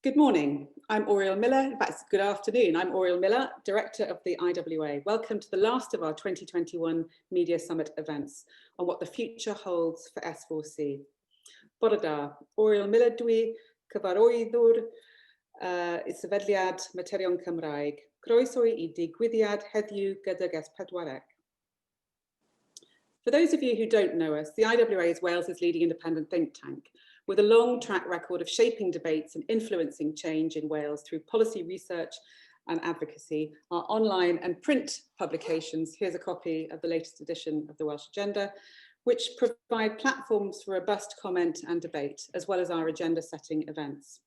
Good morning, I'm Oriel Miller. In fact, good afternoon. I'm Oriel Miller, Director of the IWA. Welcome to the last of our 2021 Media Summit events on what the future holds for S4C. Bore da, Oriel Miller dwi, cyfarwyddwr Sefydliad Materion Cymraeg. Croeso i digwyddiad heddiw gydag S4C. For those of you who don't know us, the IWA is Wales's leading independent think tank, with a long track record of shaping debates and influencing change in Wales through policy research and advocacy, our online and print publications. Here's a copy of the latest edition of the Welsh Agenda, which provide platforms for robust comment and debate, as well as our agenda setting events.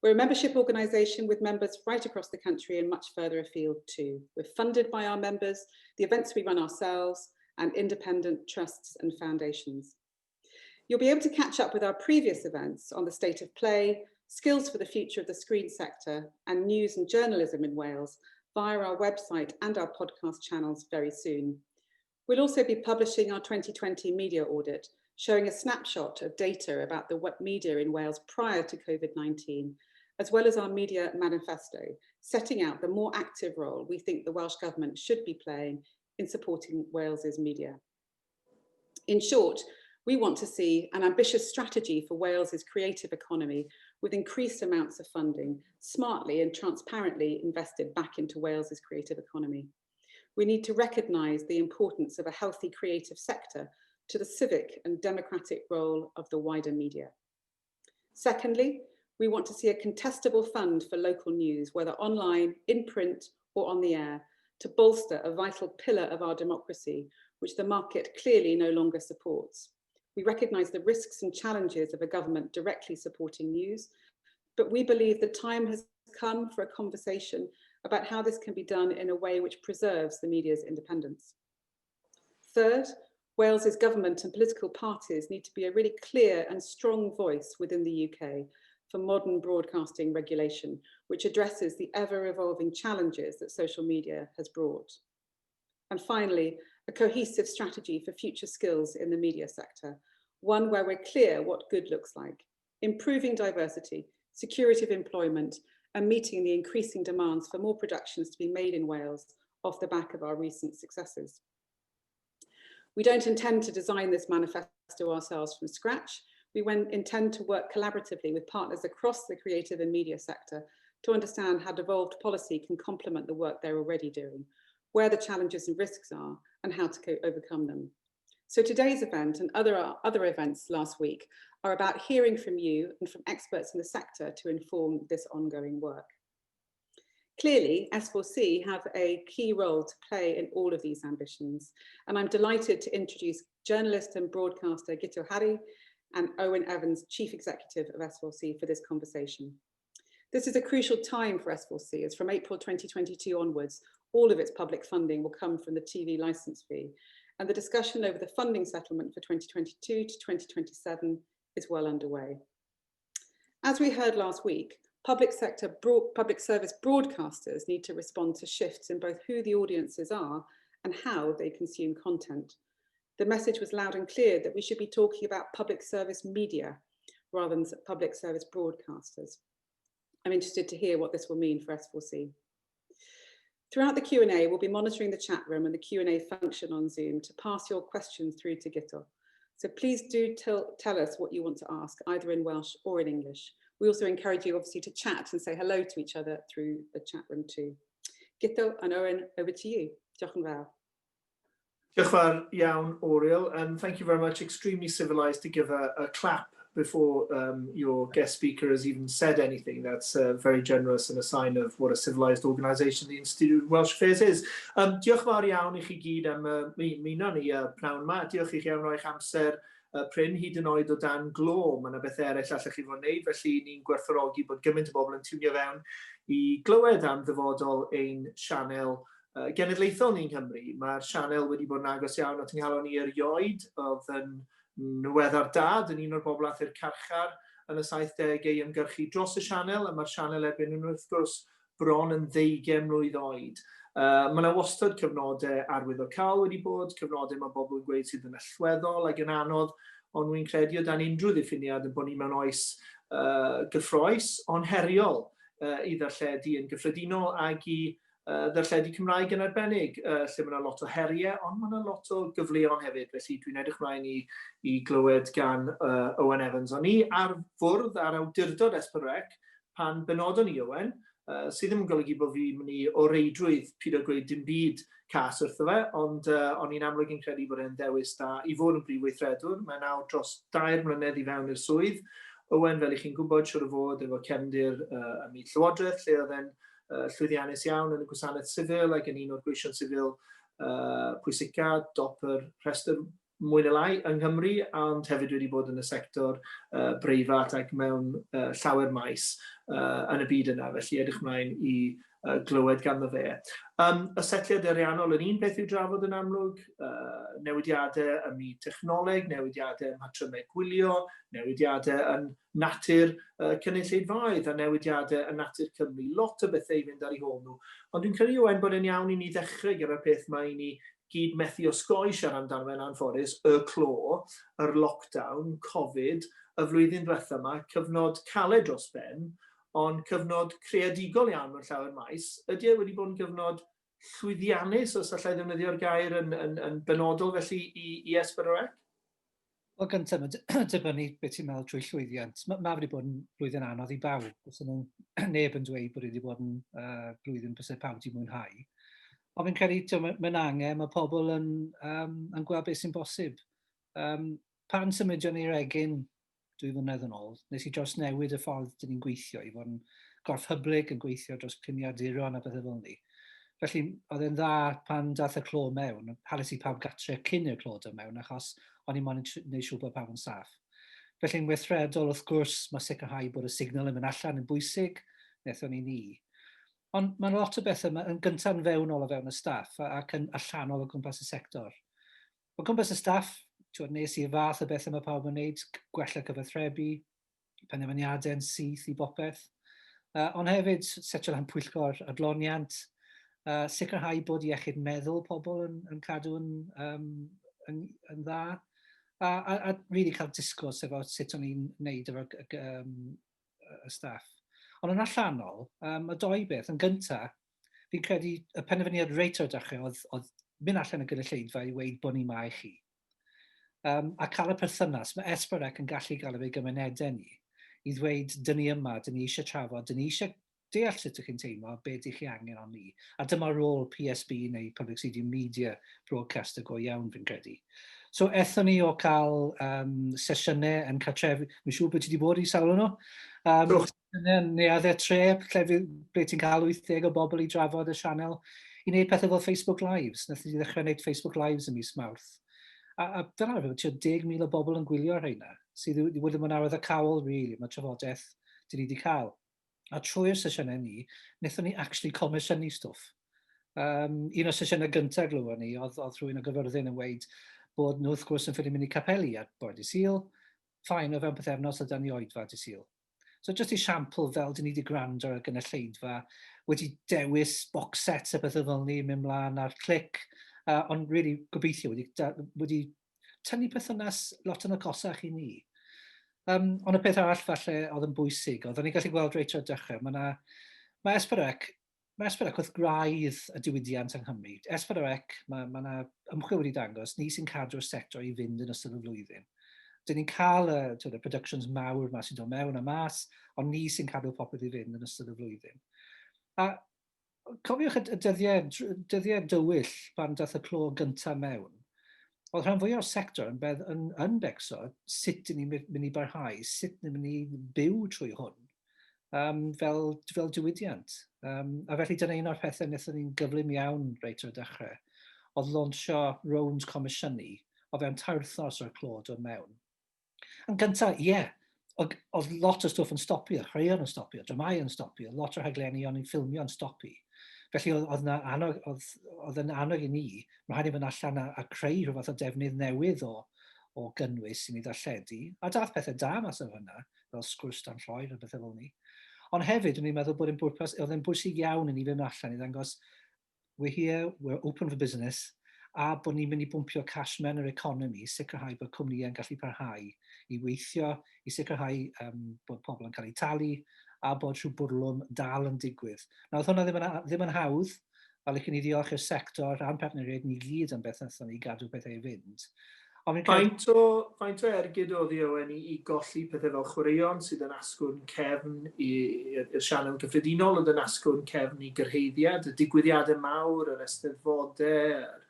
We're a membership organisation with members right across the country and much further afield too. We're funded by our members, the events we run ourselves, and independent trusts and foundations. You'll be able to catch up with our previous events on the state of play, skills for the future of the screen sector, and news and journalism in Wales via our website and our podcast channels very soon. We'll also be publishing our 2020 media audit, showing a snapshot of data about the media in Wales prior to COVID-19, as well as our media manifesto, setting out the more active role we think the Welsh Government should be playing in supporting Wales's media. In short, we want to see an ambitious strategy for Wales's creative economy with increased amounts of funding, smartly and transparently invested back into Wales's creative economy. We need to recognise the importance of a healthy creative sector to the civic and democratic role of the wider media. Secondly, we want to see a contestable fund for local news, whether online, in print or on the air, to bolster a vital pillar of our democracy, which the market clearly no longer supports. We recognise the risks and challenges of a government directly supporting news, but we believe the time has come for a conversation about how this can be done in a way which preserves the media's independence. Third, Wales's government and political parties need to be a really clear and strong voice within the UK for modern broadcasting regulation, which addresses the ever-evolving challenges that social media has brought. And finally, a cohesive strategy for future skills in the media sector, one where we're clear what good looks like, improving diversity, security of employment, and meeting the increasing demands for more productions to be made in Wales off the back of our recent successes. We don't intend to design this manifesto ourselves from scratch. We intend to work collaboratively with partners across the creative and media sector to understand how devolved policy can complement the work they're already doing, where the challenges and risks are, and how to overcome them. So today's event and other events last week are about hearing from you and from experts in the sector to inform this ongoing work. Clearly, S4C have a key role to play in all of these ambitions, and I'm delighted to introduce journalist and broadcaster Guto Harri and Owen Evans, Chief Executive of S4C, for this conversation. This is a crucial time for S4C, as from April 2022 onwards, all of its public funding will come from the TV licence fee, and the discussion over the funding settlement for 2022 to 2027 is well underway. As we heard last week, public service broadcasters need to respond to shifts in both who the audiences are and how they consume content. The message was loud and clear that we should be talking about public service media rather than public service broadcasters. I'm interested to hear what this will mean for S4C. Throughout the Q&A, we'll be monitoring the chat room and the Q&A function on Zoom to pass your questions through to Guto. So please do tell us what you want to ask, either in Welsh or in English. We also encourage you, obviously, to chat and say hello to each other through the chat room too. Guto and Owen, over to you. Diolch yn fawr. Diolch yn fawr iawn, Oriel, and thank you very much. Extremely civilized to give a clap before your guest speaker has even said anything. That's very generous and a sign of what a civilised organisation the Institute of Welsh Affairs is. Diolch yn fawr iawn i chi gyd am ymuno ni pnawn yma. Diolch i chi am roi'ch amser prin hyd yn oed o dan glo. Mae yna bethau eraill allech chi fod yn wneud, felly ni'n gwerthfawrogi bod gymaint o bobl yn tiwnio fewn i glywed am ddyfodol ein sianel genedlaethol ni'n Nghymru. Mae'r sianel wedi bod yn agos iawn at nghalon ni erioed. Oedd yn nweddar dad yn un o'r bobl ath i'r carchar yn y 70au i ymgyrchu dros y sianel, a mae'r sianel erbyn hyn wrth gwrs bron yn 20 mlwydd oed. Mae yna wastad cyfnodau arwyddocaol wedi bod, cyfnodau mae bobl yn gweud sydd yn allweddol ac yn anodd. Ond wy'n credu o dan unrhyw ddiffiniad yn bod ni mewn oes gyffroes, ond heriol i ddarlledu yn gyffredinol ag i ddarlledu Cymraeg yn arbennig, lle mae yna lot o heriau, ond mae yna lot o gyfleon hefyd, felly dwi'n edrych mlaen i glywed gan Owen Evans. O'n i ar fwrdd ar awdurdod S4C pan benodon ni Owen, sydd ddim yn golygu bod fi'n mynd i o reidrwydd pido gweud dim byd cas wrtho fe, ond o'n i'n amlwg yn credu bod e'n ddewis da i fod yn brif weithredwr. Mae nawr dros 3 mlynedd i fewn i'r swydd. Owen, fel i chi'n gwybod, siwr o fod efo cefndir ym myd Llywodraeth, lle oedd e'n llwyddiannus iawn yn y gwasanaeth sifil ac yn un o'r gweision sifil pwysica, dop yr rhestr mwy neu lai yng Nghymru, ond hefyd wedi bod yn y sector breifat ac mewn llawer maes yn y byd yna. Felly edrych mlaen i glywed ganddo fe. Y setliad ariannol yn un peth i'w drafod yn amlwg, newidiadau ym myd technoleg, newidiadau ym mhatrymau gwylio, newidiadau yn natur cynulleidfaoedd a newidiadau yn natur Cymru. Lot o bethau i fynd ar eu hôl nhw. Ond dwi'n credu, Owen, bod e'n iawn i ni ddechrau gyda'r peth mae i ni gyd methu osgoi siarad amdano fe'n anffodus, y clo, yr lockdown, Covid, y flwyddyn diwetha yma, cyfnod caled dros ben, ond cyfnod creadigol iawn mewn llawer maes. Ydy e wedi bod yn gyfnod llwyddiannus, os allai ddefnyddio'r gair yn benodol felly i S4C? Wel, gyntaf, mae'n dibynnu beth ti'n meddwl trwy llwyddiant. Ma wedi bod yn blwyddyn anodd i bawb. Os nhw'n neb yn dweud bod wedi bod yn blwyddyn bysau pawb wedi mwynhau. Ond fi'n credu, mae'n angen, mae pobl yn gweld beth sy'n bosib. Pan symudion ni'r Egin 2 flynedd yn ôl, nes i dros newid y ffordd dyn ni'n gweithio i fod yn gorff hyblyg, yn gweithio dros gliniaduron a bethau fel ni. Felly, oedd e'n dda pan dath y clo mewn, hales i pawb gatre cyn i'r clo dod mewn, achos o'n i'n moyn gwneud siŵr bod pawb yn saff. Felly'n weithredol, wrth gwrs, mae sicrhau bod y signal yn mynd allan yn bwysig, wnaethon ni ni. Ond mae'n lot o bethau yn gyntaf yn fewnol o fewn y staff ac yn allanol o gwmpas y sector. O gwmpas y staff, twyd, nes i'r fath o bethau mae pawb yn wneud, gwella cyfathrebu, penderfyniadau'n syth i bopeth. Ond hefyd, setio lan pwyllgor adloniant, sicrhau bod iechyd meddwl pobl yn cadw yn dda, a really cael disgwrs efo sut o'n i'n neud efo y staff. Ond yn allanol, y doi beth, yn gyntaf, fi'n credu y penderfyniad reit o'r dechrau oedd mynd allan y gynulleidfa i weud bod ni ma i chi. A cael y perthynas, mae S4C yn gallu gael efo'i gymunedau ni i ddweud, dyn ni yma, dyn ni eisiau trafod, dyn ni eisiau deall sut ydych chi'n teimlo, be ydych chi angen o'n ni. A dyma rôl PSB neu Public CD Media Broadcaster go iawn, fi'n credu. So, ethon ni o cael sesiynau yn cartrefi, mi'n siŵr bod ti wedi bod i sawl nhw. Sesiynau yn neuaddau tre, lle ble ti'n cael 80 o bobl i drafod y sianel, i wneud pethau fel Facebook Lives. Nath ni ddechrau wneud Facebook Lives ym mis Mawrth. A dyna rhywbeth, tua 10,000 o bobl yn gwylio rheina, sydd wedi bod yn arwyddocaol, really, mae trafodaeth dyn ni wedi cael. A trwy'r sesiynau ni, wnaethon ni actually comisiynu stwff. Un o'r sesiynau gyntaf glywon ni, oedd rhywun o Gyfyrddin yn weud bod nhw wrth gwrs yn ffili mynd i capeli ar bore dydd Sul. Fine, o fewn pythefnos oedd dan ni oedfa dydd Sul. So just esiampl fel dyn ni wedi gwrando ar y gynulleidfa, wedi dewis box sets a bethau fel ni, mynd mlaen ar clic, ond really gobeithio wedi tynnu perthynas lot yn agosach i ni. Ond y peth arall falle oedd yn bwysig, oedd ni'n gallu gweld reit o'r dechrau, mae S4C wrth graidd y diwydiant yng Nghymru. S4C, mae yna ymchwil wedi dangos, ni sy'n cadw'r sector i fynd yn ystod y flwyddyn. Dyn ni'n cael y productions mawr ma sy'n dod mewn a mas, ond ni sy'n cadw popeth i fynd yn ystod y flwyddyn. A cofiwch y dyddiau dywyll pan dath y clo gyntaf mewn. Oedd rhan fwyaf o'r sector yn becso sut dyn ni'n mynd i barhau, sut ni'n mynd i byw trwy hwn fel diwydiant. A felly dyna un o'r pethau wnaethon ni'n gyflym iawn reit o'r dechrau, oedd lawnsio rownd comisiynu o fewn 3 wythnos o'r clo dod mewn. Yn gyntaf, ie, yeah, oedd lot o stwff yn stopio, chwaraeon yn stopio, dramau yn stopio, lot o rhaglenni o'n i'n ffilmio yn stopi. Felly oedd yn annog i ni, mae rhaid i fynd allan a creu rhyw fath o defnydd newydd o gynnwys i ni ddarlledu. A dath pethau da mas o hynna, fel Sgwrs Dan Lloer a bethau fel ni. Ond hefyd, o'n i'n meddwl bod yn pwrpas, oedd e'n bwysig iawn i ni fynd allan i ddangos, we're here, we're open for business, a bod ni'n mynd i bwmpio cash mewn yr economi i sicrhau bod cwmnïau'n gallu parhau i weithio, i sicrhau um, bod pobl yn cael eu talu, a bod rhyw bwrlwm dal yn digwydd. Nawr, oedd hwnna ddim yn, ddim yn hawdd, a licen i ddiolch i'r sector a'n partneriaid ni gyd am beth wnaethon ni gadw pethau i fynd. Ond fi'n credu... Faint o, faint o ergyd oedd i Owen i, i golli pethau fel chwaraeon sydd yn asgwrn cefn i'r sianel gyffredinol, oedd yn asgwrn cefn i gyrhaeddiad, y digwyddiadau mawr, yr eisteddfodau, yr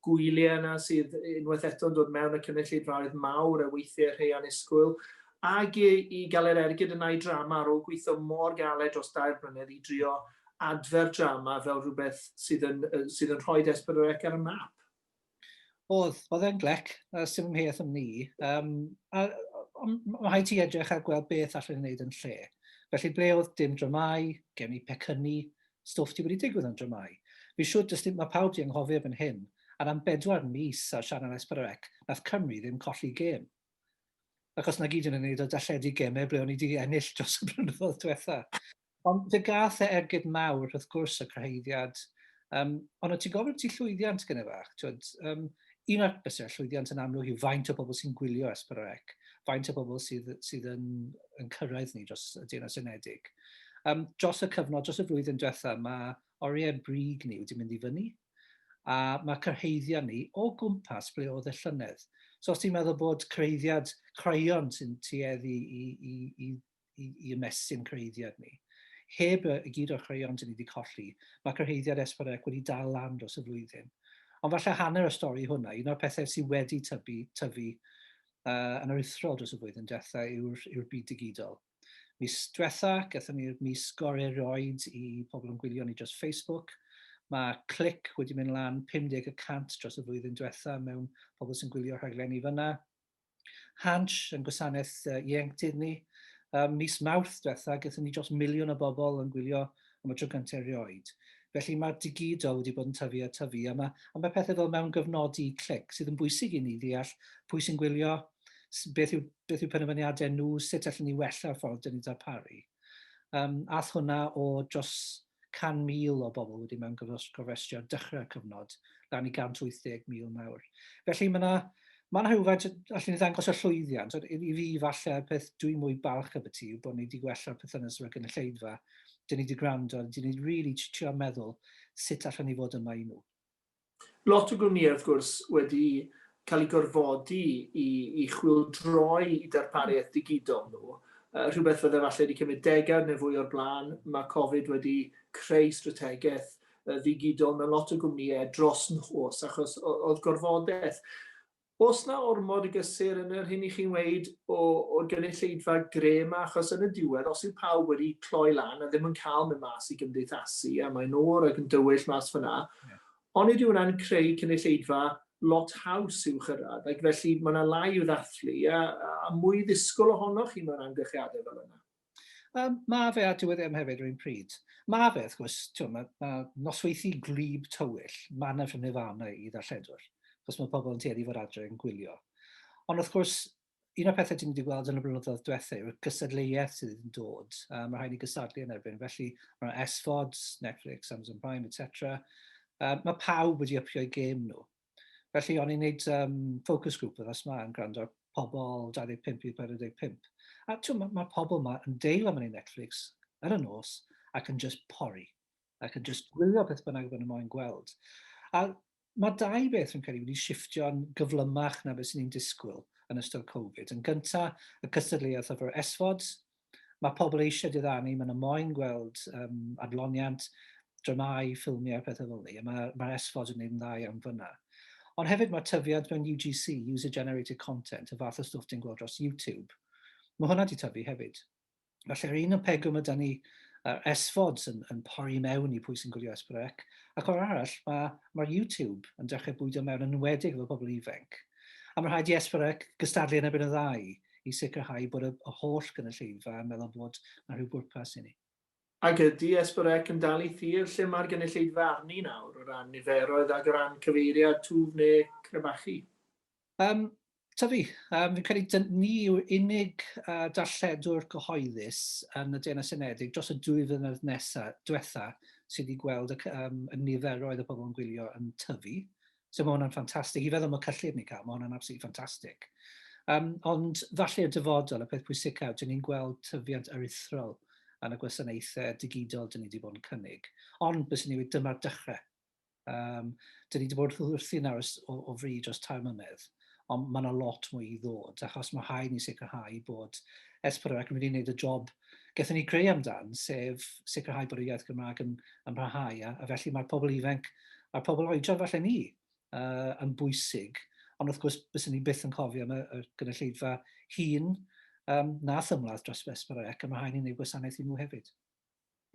gwyliau yna sydd unwaith eto'n dod mewn y cynulleidfaoedd mawr a weithiau rhai annisgwyl, ac i, i gael yr ergyd yna i drama ar ôl gweithio mor galed dros dair blynedd i drio adfer drama fel rhywbeth sydd yn, sydd yn rhoi S4C ar y map. Oedd, oedd e'n glec, a sy'n mheth am ni. Um, a, mae rhaid ti edrych a gweld beth allan ni wneud yn lle. Felly ble oedd dim dramau, gen i pecynnu, stwff ti wedi digwydd yn dramau. Fi siŵr, does dim, mae pawb di anghofio fan hyn, a am bedwar mis ar sianel S4C, nath Cymru ddim colli gêm. Achos na gyd yn ei wneud o darlledu gemau ble o'n i wedi ennill dros y blynyddoedd diwetha. Ond fe gath e ergyd mawr, wrth gwrs, y cyhoeddiad. Um, ond o ti'n gofyn ti llwyddiant gyda fach? Twyd, um, un o'r bysau llwyddiant yn amlwg yw faint o bobl sy'n gwylio S4C, faint o bobl sydd, sydd yn, yn cyrraedd ni dros y Deyrnas Unedig. Um, dros y cyfnod, dros y flwyddyn diwetha, mae oriau brig ni wedi mynd i fyny, a mae cyrhaeddiad ni o gwmpas ble oedd y llynedd. So os ti'n meddwl bod cyrhaeddiad craeon sy'n tueddu i, i, i, i, i ymestyn cyrhaeddiad ni. Heb y, y gyd o'r chwaraeon dyn ni wedi colli, mae cyrhaeddiad S4C wedi dal lan dros y flwyddyn. Ond falle hanner y stori hwnna, un o'r pethau sydd wedi tyfu, tyfu uh, yn aruthrol dros y flwyddyn diwetha yw'r yw byd digidol. Mis diwetha, gathon ni'r mis gorau erioed i pobl yn gwylio ni dros Facebook. Mae clic wedi mynd lan 50% dros y flwyddyn diwetha mewn pobl sy'n gwylio rhaglenni fyna. Hansh yn gwasanaeth uh, ieuenctid ni. Um, mis Mawrth diwetha, gathon ni dros miliwn o bobl yn gwylio am y tro gyntaf erioed. Felly mae'r digidol wedi bod yn tyfu a tyfu, a mae, a mae pethau fel mewn gyfnodi clic sydd yn bwysig i ni ddeall pwy sy'n gwylio, beth yw, beth yw penderfyniadau nhw, sut allwn ni wella'r ffordd dyn ni'n darparu. Um, ath hwnna o dros 100,000 o bobl wedi mewn gofrestru ar dechrau'r cyfnod, lan i 180,000 nawr. Felly mae yna ma rhywfaint, allwn ni ddangos y llwyddiant, i, i fi falle peth dwi'n mwy balch efo ti yw bod ni wedi gwella'r perthynas efo'r gynulleidfa, dyn ni wedi gwrando, dyn ni really trio meddwl sut allwn ni fod yma i nhw. Lot o gwmnïau, wrth gwrs, wedi cael eu gorfodi i, i chwyldroi i darpariaeth digidol nhw. Uh, rhywbeth fydde falle wedi cymryd degawd neu fwy o'r blaen, mae Covid wedi creu strategaeth uh, ddigidol mewn lot o gwmnïau dros nos, achos oedd gorfodaeth. Oes 'na ormod o gysur yn yr hyn i chi'n weud o, o'r gynulleidfa gre 'ma? Achos yn y diwedd, os yw pawb wedi cloi lan a ddim yn cael mynd mas i gymdeithasu, a mae'n oer ac yn dywyll mas fyna, yeah. onid yw hwnna'n creu cynulleidfa lot haws i'w chyrraedd, ac felly mae yna lai i'w ddathlu a, a mwy ddisgwyl ohonoch chi mewn amgylchiadau fel yna. Um, mae fe a dyw e ddim hefyd rwy'n pryd. Mae fe, wrth gwrs, mae, mae nosweithi gwlyb tywyll, manna from Nirvana i ddarlledwr, achos mae pobl yn tueddu fod adre yn gwylio. Ond wrth gwrs, un o'r pethau dyn ni wedi gweld yn y blynyddoedd diwethaf yw'r gystadleuaeth sydd yn dod. Uh, mae rhaid i gystadlu yn erbyn, felly mae SVODs, Netflix, Amazon Prime, etc. Uh, mae pawb wedi ypio'u gêm nhw. Felly o'n i'n neud um, focus group wythnos yma yn gwrando ar pobl 25 i 45. A ti'n mae ma pobl yma yn deil am ei Netflix ar y nos ac yn just pori. Ac yn just gwylio beth bynnag maen nhw moyn gweld. A mae dau beth rwy'n credu wedi shifftio'n gyflymach na beth sy'n ni'n disgwyl yn ystod Covid. Yn gyntaf, y cystadleuaeth efo'r SVODs. Mae pobl eisiau diddanu, maen nhw moyn gweld um, adloniant, dramau, ffilmiau, pethau fel ni, a mae'r mae SVOD yn gwneud yn dda iawn fyna. Ond hefyd mae tyfiant mewn UGC, User Generated Content, y fath o stwff ti'n gweld dros YouTube. Mae hwnna wedi tyfu hefyd. Felly'r un o pegwm yda ni uh, SVODs yn, yn pori mewn i pwy sy'n gwylio S4C, ac o'r arall mae, mae YouTube yn dechrau bwydo mewn yn enwedig efo pobl ifanc. A mae rhaid i S4C gystadlu yn erbyn y ddau i sicrhau bod y, y holl gynulleidfa yn meddwl bod yna rhyw bwrpas i ni. Ac ydy S4C yn dal i thir lle mae'r gynulleidfa arni nawr o ran niferoedd ac o ran cyfeiriad twf neu crebachu? Um, tyfu. Um, fi'n credu ni yw'r unig uh, darlledwr cyhoeddus yn y Deyrnas Unedig dros y dwy flynedd nesaf, diwetha, sydd wedi gweld y, um, y niferoedd o bobl yn gwylio yn tyfu. So mae hwnna'n ffantastig. I feddwl am y cyllid ni'n cael, mae hwnna'n absolutely ffantastig. Ond falle y dyfodol, y peth pwysicaf, dyn ni'n gweld tyfiant aruthrol yn y gwasanaethau digidol dyn ni wedi bod yn cynnig. Ond, bys ni wedi, dyma'r dechrau. Dyn ni wedi bod wrthi nawr o fri dros 3 mlynedd, ond mae yna lot mwy i ddod, achos mae rhaid ni sicrhau bod S4C yn mynd i wneud y job gaethon ni greu amdan, sef sicrhau bod y iaith Gymraeg yn parhau, a felly mae'r pobl ifanc a'r pobl oedran falle ni yn bwysig, ond wrth gwrs byswn ni byth yn cofio am y gynulleidfa hŷn nath ymladd dros S4C, a mae rhaid ni wneud gwasanaeth i nhw hefyd.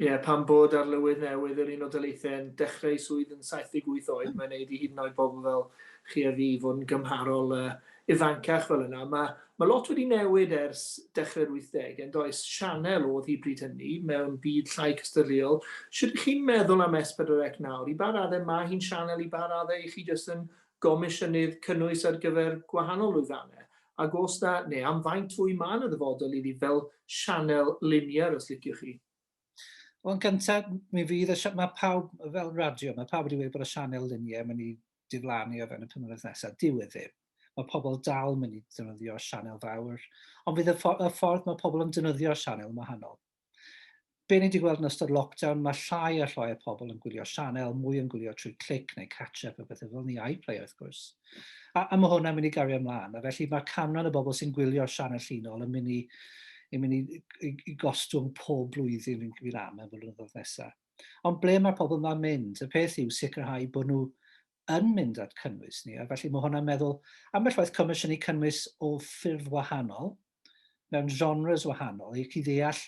Ie, yeah, pan bod arlywydd newydd yr Unol Daleithiau yn dechrau ei swydd yn 78 oed, mae'n neud i hyd yn oed bobl fel chi a fi fod yn gymharol ifancach fel yna. Mae lot wedi newid ers dechrau'r 80au, yn does? Sianel oedd hi bryd hynny, mewn byd llai cystadleuol. Shwt ych chi'n meddwl am S4C nawr? I ba raddau mae hi'n sianel, i ba raddau i chi jyst yn gomisiynydd cynnwys ar gyfer gwahanol lwyfannau? Ac os na, neu am faint fwy mae yna ddyfodol iddi fel sianel linear, os liciwch chi? Wel, yn gyntaf, mi fydd y, mae pawb, fel radio, mae pawb wedi gweud bod y sianel linear yn mynd i diflannu o fewn y 5 mlynedd nesaf. Dyw e ddim. Mae pobl dal yn mynd i ddefnyddio sianel fawr, ond fydd y ffordd mae pobl yn defnyddio'r sianel yn wahanol. Be ni wedi gweld yn ystod lockdown, mae llai a llai o pobl yn gwylio sianel, mwy yn gwylio trwy clic neu catch-up a bethau fel ni, iPlayer wrth gwrs. A mae hwnna'n mynd i gario ymlaen, a felly mae canran y bobl sy'n gwylio'r sianel llinol yn mynd i gostwng pob blwyddyn fi'n am y blynyddoedd nesaf. Ond ble mae'r pobl yma'n mynd? Y peth yw sicrhau bod nhw yn mynd at cynnwys ni, a felly mae hwnna'n meddwl ambell waith comisiynu cynnwys o ffurf wahanol, mewn genres wahanol, i chi ddeall,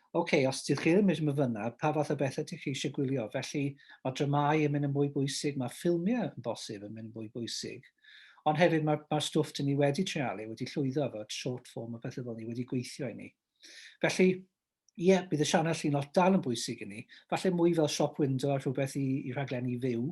oce, okay, os ydych chi ddim eisiau fyna, pa fath o bethau ydych chi eisiau gwylio? Felly mae dramau yn mynd yn mwy bwysig, mae ffilmiau yn bosib yn mynd yn fwy bwysig, ond hefyd mae'r stwff dyn ni wedi treialu, wedi llwyddo efo short form a pethau fel ni, wedi gweithio i ni. Felly, ie, yeah, bydd y sianel llinell dal yn bwysig i ni. Falle mwy fel shop window a rhywbeth i rhaglenni fyw,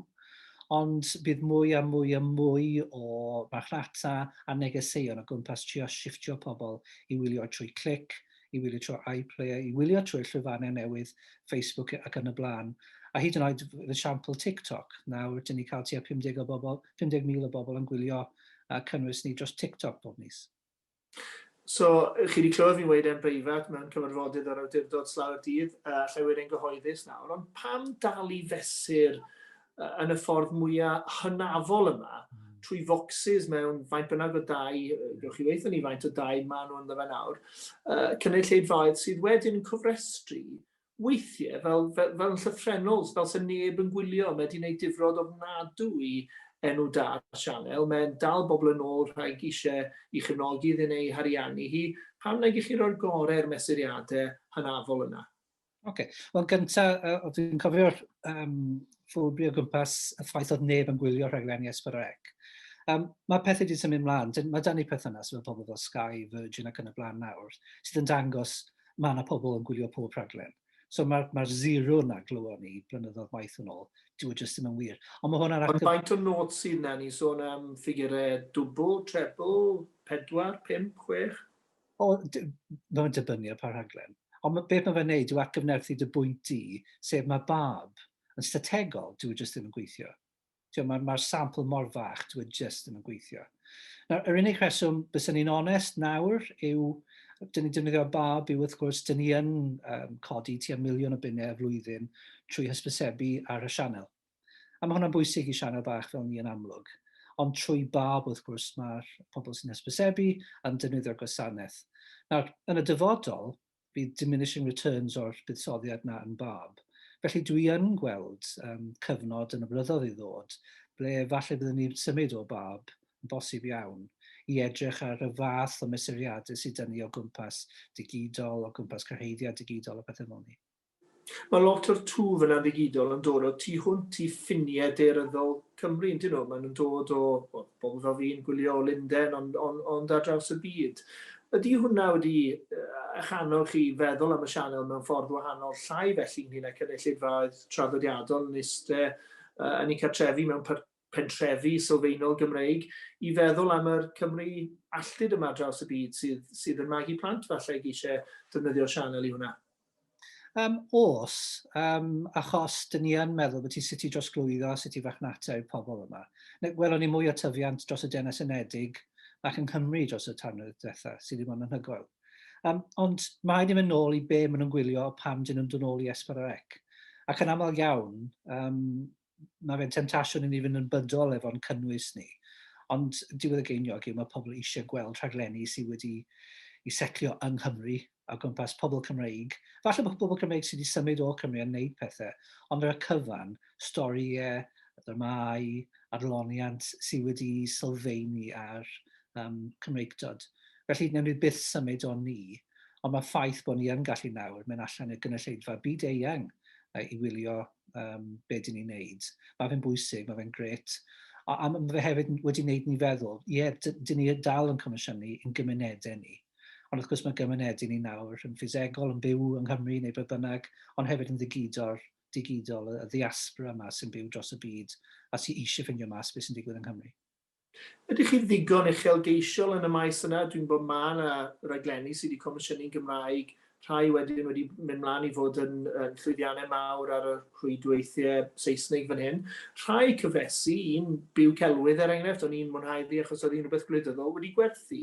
ond bydd mwy a mwy a mwy o marchnata a negeseuon o gwmpas trio shifftio pobl i wylio trwy clic, i wylio trwy iPlayer, i wylio trwy'r llwyfannau newydd, Facebook ac yn y blaen. A hyd yn oed fy esiampl TikTok. Nawr, dyn ni cael tua 50 o bobl, 50,000 o bobl yn gwylio cynnwys ni dros TikTok bob mis. So, chi wedi clywed fi'n weud e'n breifat mewn cyfarfodydd o'r awdurdod slawer dydd, allai weud e'n gyhoeddus nawr, ond pam dal i fesur yn y ffordd mwyaf hynafol yma, trwy focsys mewn faint bynnag o dai, gewch chi weithio ni faint o dai maen nhw ynddo fe nawr, cynulleidfaoedd sydd wedyn yn cofrestru weithiau, fel yn llythrennol, fel sy'n neb yn gwylio, mae wedi gwneud difrod ofnadw i enw da'r sianel, mae'n dal bobl yn ôl rhag eisiau i chefnogi iddyn ei hariannu hi. Pam nag i chi roi'r gorau i'r mesuriadau hynafol yna? Oce, okay. Wel gyntaf, dwi'n cofio'r ffwlbri o gwmpas y ffaith oedd neb yn gwylio rhaglenni S4C. Mae pethau wedi symud mlaen. Mae dan ni perthynas efo pobl fel Sky, Virgin ac yn y blaen nawr, sydd yn dangos mae yna pobl yn gwylio pob rhaglen. So mae'r zero na glywon ni blynyddoedd maith yn ôl, dyw e jyst ddim yn wir. Ond mae hwnna'n Ond faint o notes sydd yna? Ni'n sôn am ffigurau dwbl, trebl, 4, 5, 6? O, mae'n dibynnu ar pa rhaglen. Ond beth mae fe'n neud yw atgyfnerthu dy bwynt di, sef mae BARB yn strategol, dyw e jyst ddim yn gweithio. Mae'r sampl mor fach, dyw e jyst ddim yn gweithio. Nawr, yr unig rheswm, byswn ni'n onest nawr, yw, dyn ni'n defnyddio BARB yw wrth gwrs, dyn ni yn codi tua 1,000,000 o bunnau y flwyddyn trwy hysbysebu ar y sianel. A mae hwnna'n bwysig i sianel bach fel ni yn amlwg. Ond trwy BARB, wrth gwrs, mae'r pobl sy'n hysbysebu yn defnyddio'r gwasanaeth. Nawr, yn y dyfodol, bydd diminishing returns o'r buddsoddiad 'na yn BARB. Felly dwi yn gweld cyfnod yn y blynyddoedd i ddod ble falle byddwn ni'n symud o BARB, yn bosib iawn, i edrych ar y fath o mesuriadau sydd 'da ni o gwmpas digidol, o gwmpas cyrhaeddiad digidol a pethau fel 'ny. Mae lot o'r twf yna ddigidol yn dod o tu hwnt i ffiniau daearyddol Cymru, yn dyn nhw? Maen nhw'n dod o, wel, bobl fel fi'n gwylio o Lundain, ond ar draws y byd. Ydy hwnna wedi eich annog chi feddwl am y sianel mewn ffordd wahanol, llai felly ynglyn â cynulleidfaoedd traddodiadol yn eistedd yn eu cartrefi mewn pentrefi sylfaenol Gymreig, i feddwl am yr Cymry alltud yma draws y byd sydd yn magu plant falle ag eisiau defnyddio'r sianel i hwnna? Um, os, um, achos dyn ni yn meddwl bod ti sut i drosglwyddo, sut i farchnata i'r pobl yma. Welwn ni mwy o tyfiant dros y Deyrnas Unedig ac yng Nghymru dros y tanwydd diwetha, sydd wedi bod yn anhygoel. Um, ond mae rhaid i mynd nôl i be maen nhw'n gwylio pam dyn nhw'n dod nôl i S4C. Ac yn aml iawn, um, mae fe'n temtasiwn i ni fynd yn bydol efo'n cynnwys ni. Ond diwedd y geiniog yw mae pobl eisiau gweld rhaglenni sydd wedi i setlio yng Nghymru o gwmpas pobl Cymreig. Falle bod pobl Cymreig sydd wedi symud o Cymru yn wneud pethau, ond ar y cyfan, storïau, dramâu, adloniant sydd wedi sylfaenu ar um, Cymreictod. Felly, wnawn ni byth symud o ni, ond mae'r ffaith bod ni yn gallu nawr mynd allan i'r gynulleidfa byd eang i wylio um, be dyn ni'n neud. Mae fe'n bwysig, mae fe'n gret. A, a mae fe hefyd wedi wneud ni feddwl, ie, yeah, dyn ni dal yn comisiynu yn gymunedau ni. Ond wrth gwrs mae gymunedau ni nawr yn ffisegol, yn byw yng Nghymru neu beth bynnag, ond hefyd yn ddigidol, digidol, y ddiaspora yma sy'n byw dros y byd a sy'n eisiau ffindio mas beth sy'n digwydd yng Nghymru. Ydych chi ddigon uchelgeisiol yn y maes yna? Dwi'n gwybod mae yna raglenni sydd wedi comisiynu'n Gymraeg, rhai wedyn wedi mynd mlaen i fod yn, yn llwyddiannau mawr ar y rhwydweithiau Saesneg fan hyn. Rhai cyfresi, un Byw Celwydd er enghraifft, o'n i'n mwynhau ddi achos oedd hi'n rhywbeth gwleidyddol, wedi gwerthu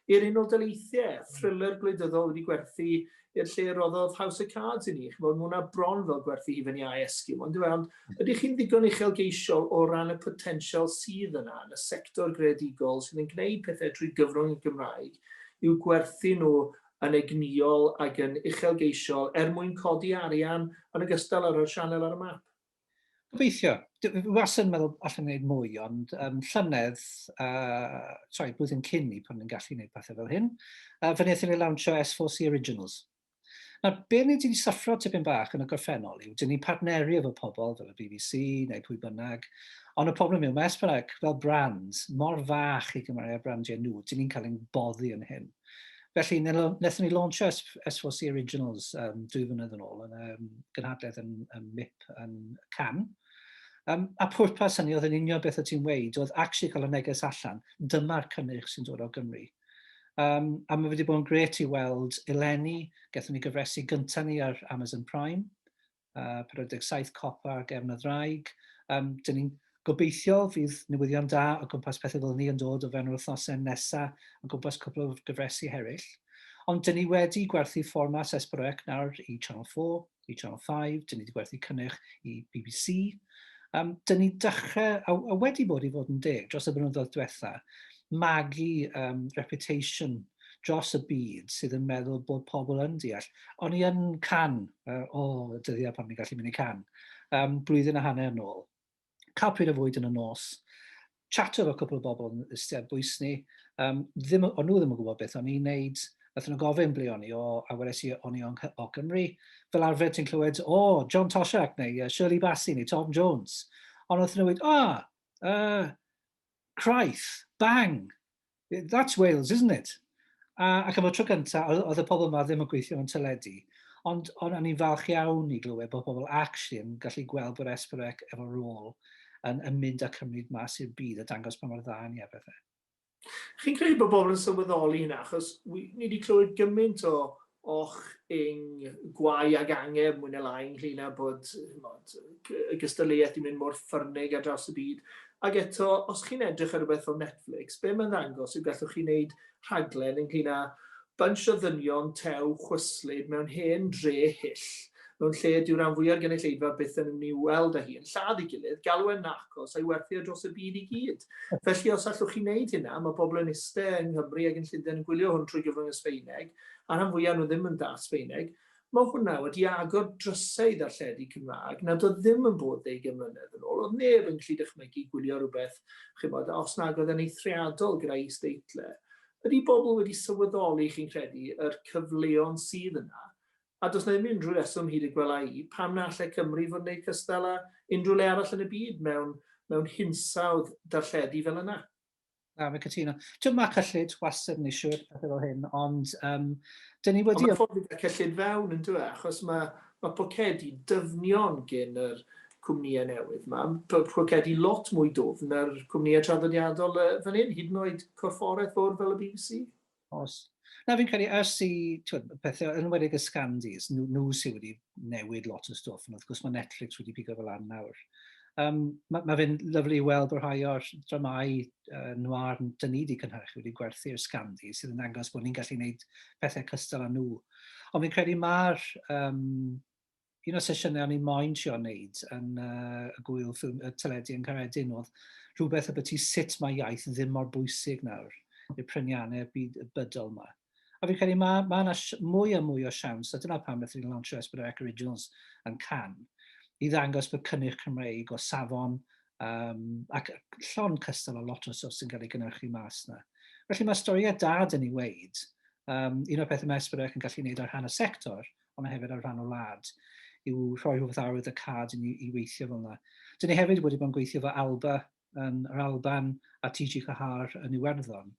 i'r Unol Daleithiau, thriller gwleidyddol wedi gwerthu i'r lle roddodd House of Cards i ni. Chimod, mae hwnna bron fel gwerthu hufen iâ Esgiw, ond dyw e? Ond ydych chi'n ddigon uchelgeisiol o ran y potensial sydd yna yn y sector greadigol sydd yn gwneud pethau trwy gyfrwng y Gymraeg i'w gwerthu nhw yn egnïol ac yn uchelgeisiol er mwyn codi arian yn ogystal â rhoi'r sianel ar y map? Gobeithio. Dwi wastad yn meddwl allwn ni wneud mwy, ond um, llynedd, uh, sorry, blwyddyn cyn ni pan ni'n gallu gwneud pethau fel hyn, uh, fe wnaethon ni lawnsio S4C Originals. Nawr, be ni wedi syffro tipyn bach yn y gorffennol yw, dyn ni'n partneru efo pobl fel y BBC neu pwy bynnag, ond y problem yw, mae S4C fel brand mor fach i gymharu â brandiau nhw, dyn ni'n cael ein boddi yn hyn. Felly, wnaethon ni launcho S4C Originals um, dwy flynedd yn ôl yn um, gynhadledd yn, yn MIP yn Cannes. Um, a pwrpas hynny oedd yn union beth o ti'n weid, oedd actually cael y neges allan, dyma'r cynnyrch sy'n dod o Gymru. Um, a mae wedi bod yn gret i weld eleni, gaethon ni gyfresi gyntaf ni ar Amazon Prime, 47 copa ar gefn y ddraig. Um, dyn ni'n gobeithio fydd newyddion da o gwmpas pethau fel ni yn dod o fewn yr wythnosau nesaf o gwmpas cwpl o gyfresi eraill. Ond dyn ni wedi gwerthu fformat S4C nawr i Channel 4, i Channel 5, dyn ni wedi gwerthu cynnyrch i BBC. Um, dyn ni dechrau, a, a wedi bod i fod yn deg dros y blynyddoedd diwetha, magu um, reputation dros y byd sydd yn meddwl bod pobl yn deall. O'n i yn Cannes, uh, o, oh, dyddiau pan ni'n gallu mynd i Cannes, um, blwyddyn a hanner yn ôl. Cael pryd o fwyd yn y nos, chato efo cwpl o bobl yn eistedd bwys ni, um, ddim, o'n nhw ddim yn gwybod beth o'n i'n neud, nath nhw gofyn ble o'n i o, a weles i o'n i o, o Gymru. Fel arfer ti'n clywed, o, oh, John Toshack neu uh, Shirley Bassey neu Tom Jones. Ond wnaethon nhw weud, ah, Craith, bang, That's Wales, isn't it? A, ac am y tro gyntaf, oedd y pobl yma ddim yn gweithio mewn teledu, ond on, o'n i'n falch iawn i glywed bod pobl actually yn gallu gweld bod S4C efo rôl yn, yn mynd â Cymru mas i'r byd a dangos pa mor dda ni a bethau. Chi'n credu bod bobl yn sylweddoli hynna? Achos ni wedi clywed gymaint o och, ing, gwae ag angerdd mwy neu lai ynglyn â bod chimod, y gystadleuaeth 'di mynd mor ffyrnig ar draws y byd. Ac eto, os chi'n edrych ar rhywbeth fel Netflix, be mae'n ddangos yw gallwch chi wneud rhaglen ynglyn â bunch o ddynion tew chwyslyd mewn hen dre hyll, mewn lle dyw rhan fwya'r gynulleidfa byth yn mynd i weld â hi, yn lladd ei gilydd, galw e'n Narcos a'i werthu o dros y byd i gyd. Felly os allwch chi wneud hynna, mae bobl yn iste yng Nghymru ac yn Llundain yn gwylio hwn trwy gyfrwng y Sbaeneg, a rhan fwyaf nhw ddim yn dallt Sbaeneg, mae hwnna wedi agor drysau i ddarlledu Cymraeg nad oedd ddim yn bod ddeugain mlynedd yn ôl. Oedd neb yn gallu dychmygu gwylio rhywbeth, chimod, os nag oedd e'n eithriadol gyda is-deitlau. Ydy bobl wedi sylweddoli, chi'n credu, yr cyfleon sydd yna, a does 'na ddim unrhyw reswm hyd y gwela i pam na allai Cymru fod yn gwneud cystal â unrhyw le arall yn y byd mewn, mewn hinsawdd darlledu fel yna? Na, fi'n cytuno. Ti'n mae cyllid wastad yn issue pethau fel hyn, ond um, dyn ni wedi... Ond mae ffordd i gael cyllid fewn yn dweud, achos mae, mae pocedi dyfnion gen yr cwmnïau newydd yma, pocedi lot mwy dwfn na'r cwmnïau traddodiadol fan hyn, hyd yn oed corfforaeth fawr fel y BBC. Os. Na, fi'n credu ers i, twyd, pethau, yn enwedig y Scandis, nhw, nhw sydd wedi newid lot o stwff, ond wrth gwrs mae Netflix wedi pigo fel lan nawr. Um, mae ma fe'n lyflu i weld bod rhai o'r dramau noir dyn ni wedi cynhyrchu wedi gwerthu'r Scandi, sydd yn dangos bod ni'n gallu gwneud pethau cystal â nhw. Ond fi'n credu mae'r um, un o'r sesiynau o'n i'n moyn trio wneud yn y gwyl ffilm, y teledu yn Caeredin oedd rhywbeth y byti sut mae iaith ddim mor bwysig nawr i'r pryniannau byd bydol yma. A fi'n credu mae ma yna mwy a mwy o siawns, a dyna pam wnaethon ni lansio S4C Originals yn Cannes, i ddangos bod cynnyrch Cymreig o safon um, ac llon cystal o lot o stwff sy'n cael ei gynhyrchu mas na. Felly mae storïau da dyn ni weid. Um, un o'r pethau mae S4C yn gallu gwneud ar rhan y sector, ond hefyd ar rhan o wlad, yw rhoi rhywbeth arwydd y cad i ni i weithio fel yna. Dyn ni hefyd wedi bod yn gweithio fo Alba yn yr Alban a TG Cahar yn Iwerddon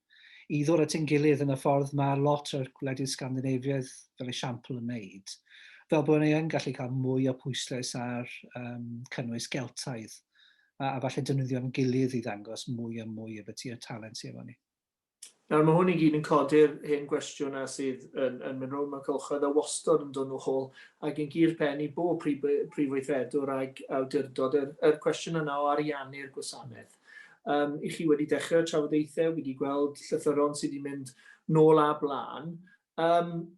i ddod at ein gilydd yn y ffordd mae lot o'r gwledydd Sgandinafiaidd fel esiampl yn wneud, fel bod ni yn gallu cael mwy o pwyslais ar um, cynnwys Geltaidd a, a falle defnyddio'n gilydd i ddangos mwy a mwy o beth i'r talent sydd efo ni. Nawr, mae hwn i gyd yn codi'r hen gwestiwn na sydd yn, yn mynd rownd mewn cylchoedd a wastod yn dod nôl ac yn gur pen i bob prif, prif weithredwr ag awdurdod, yr, yr cwestiwn yna o ariannu'r gwasanaeth. Um, I chi wedi dechrau trafodaethau, wedi gweld llythyron sydd wedi mynd nôl a blaen. Um,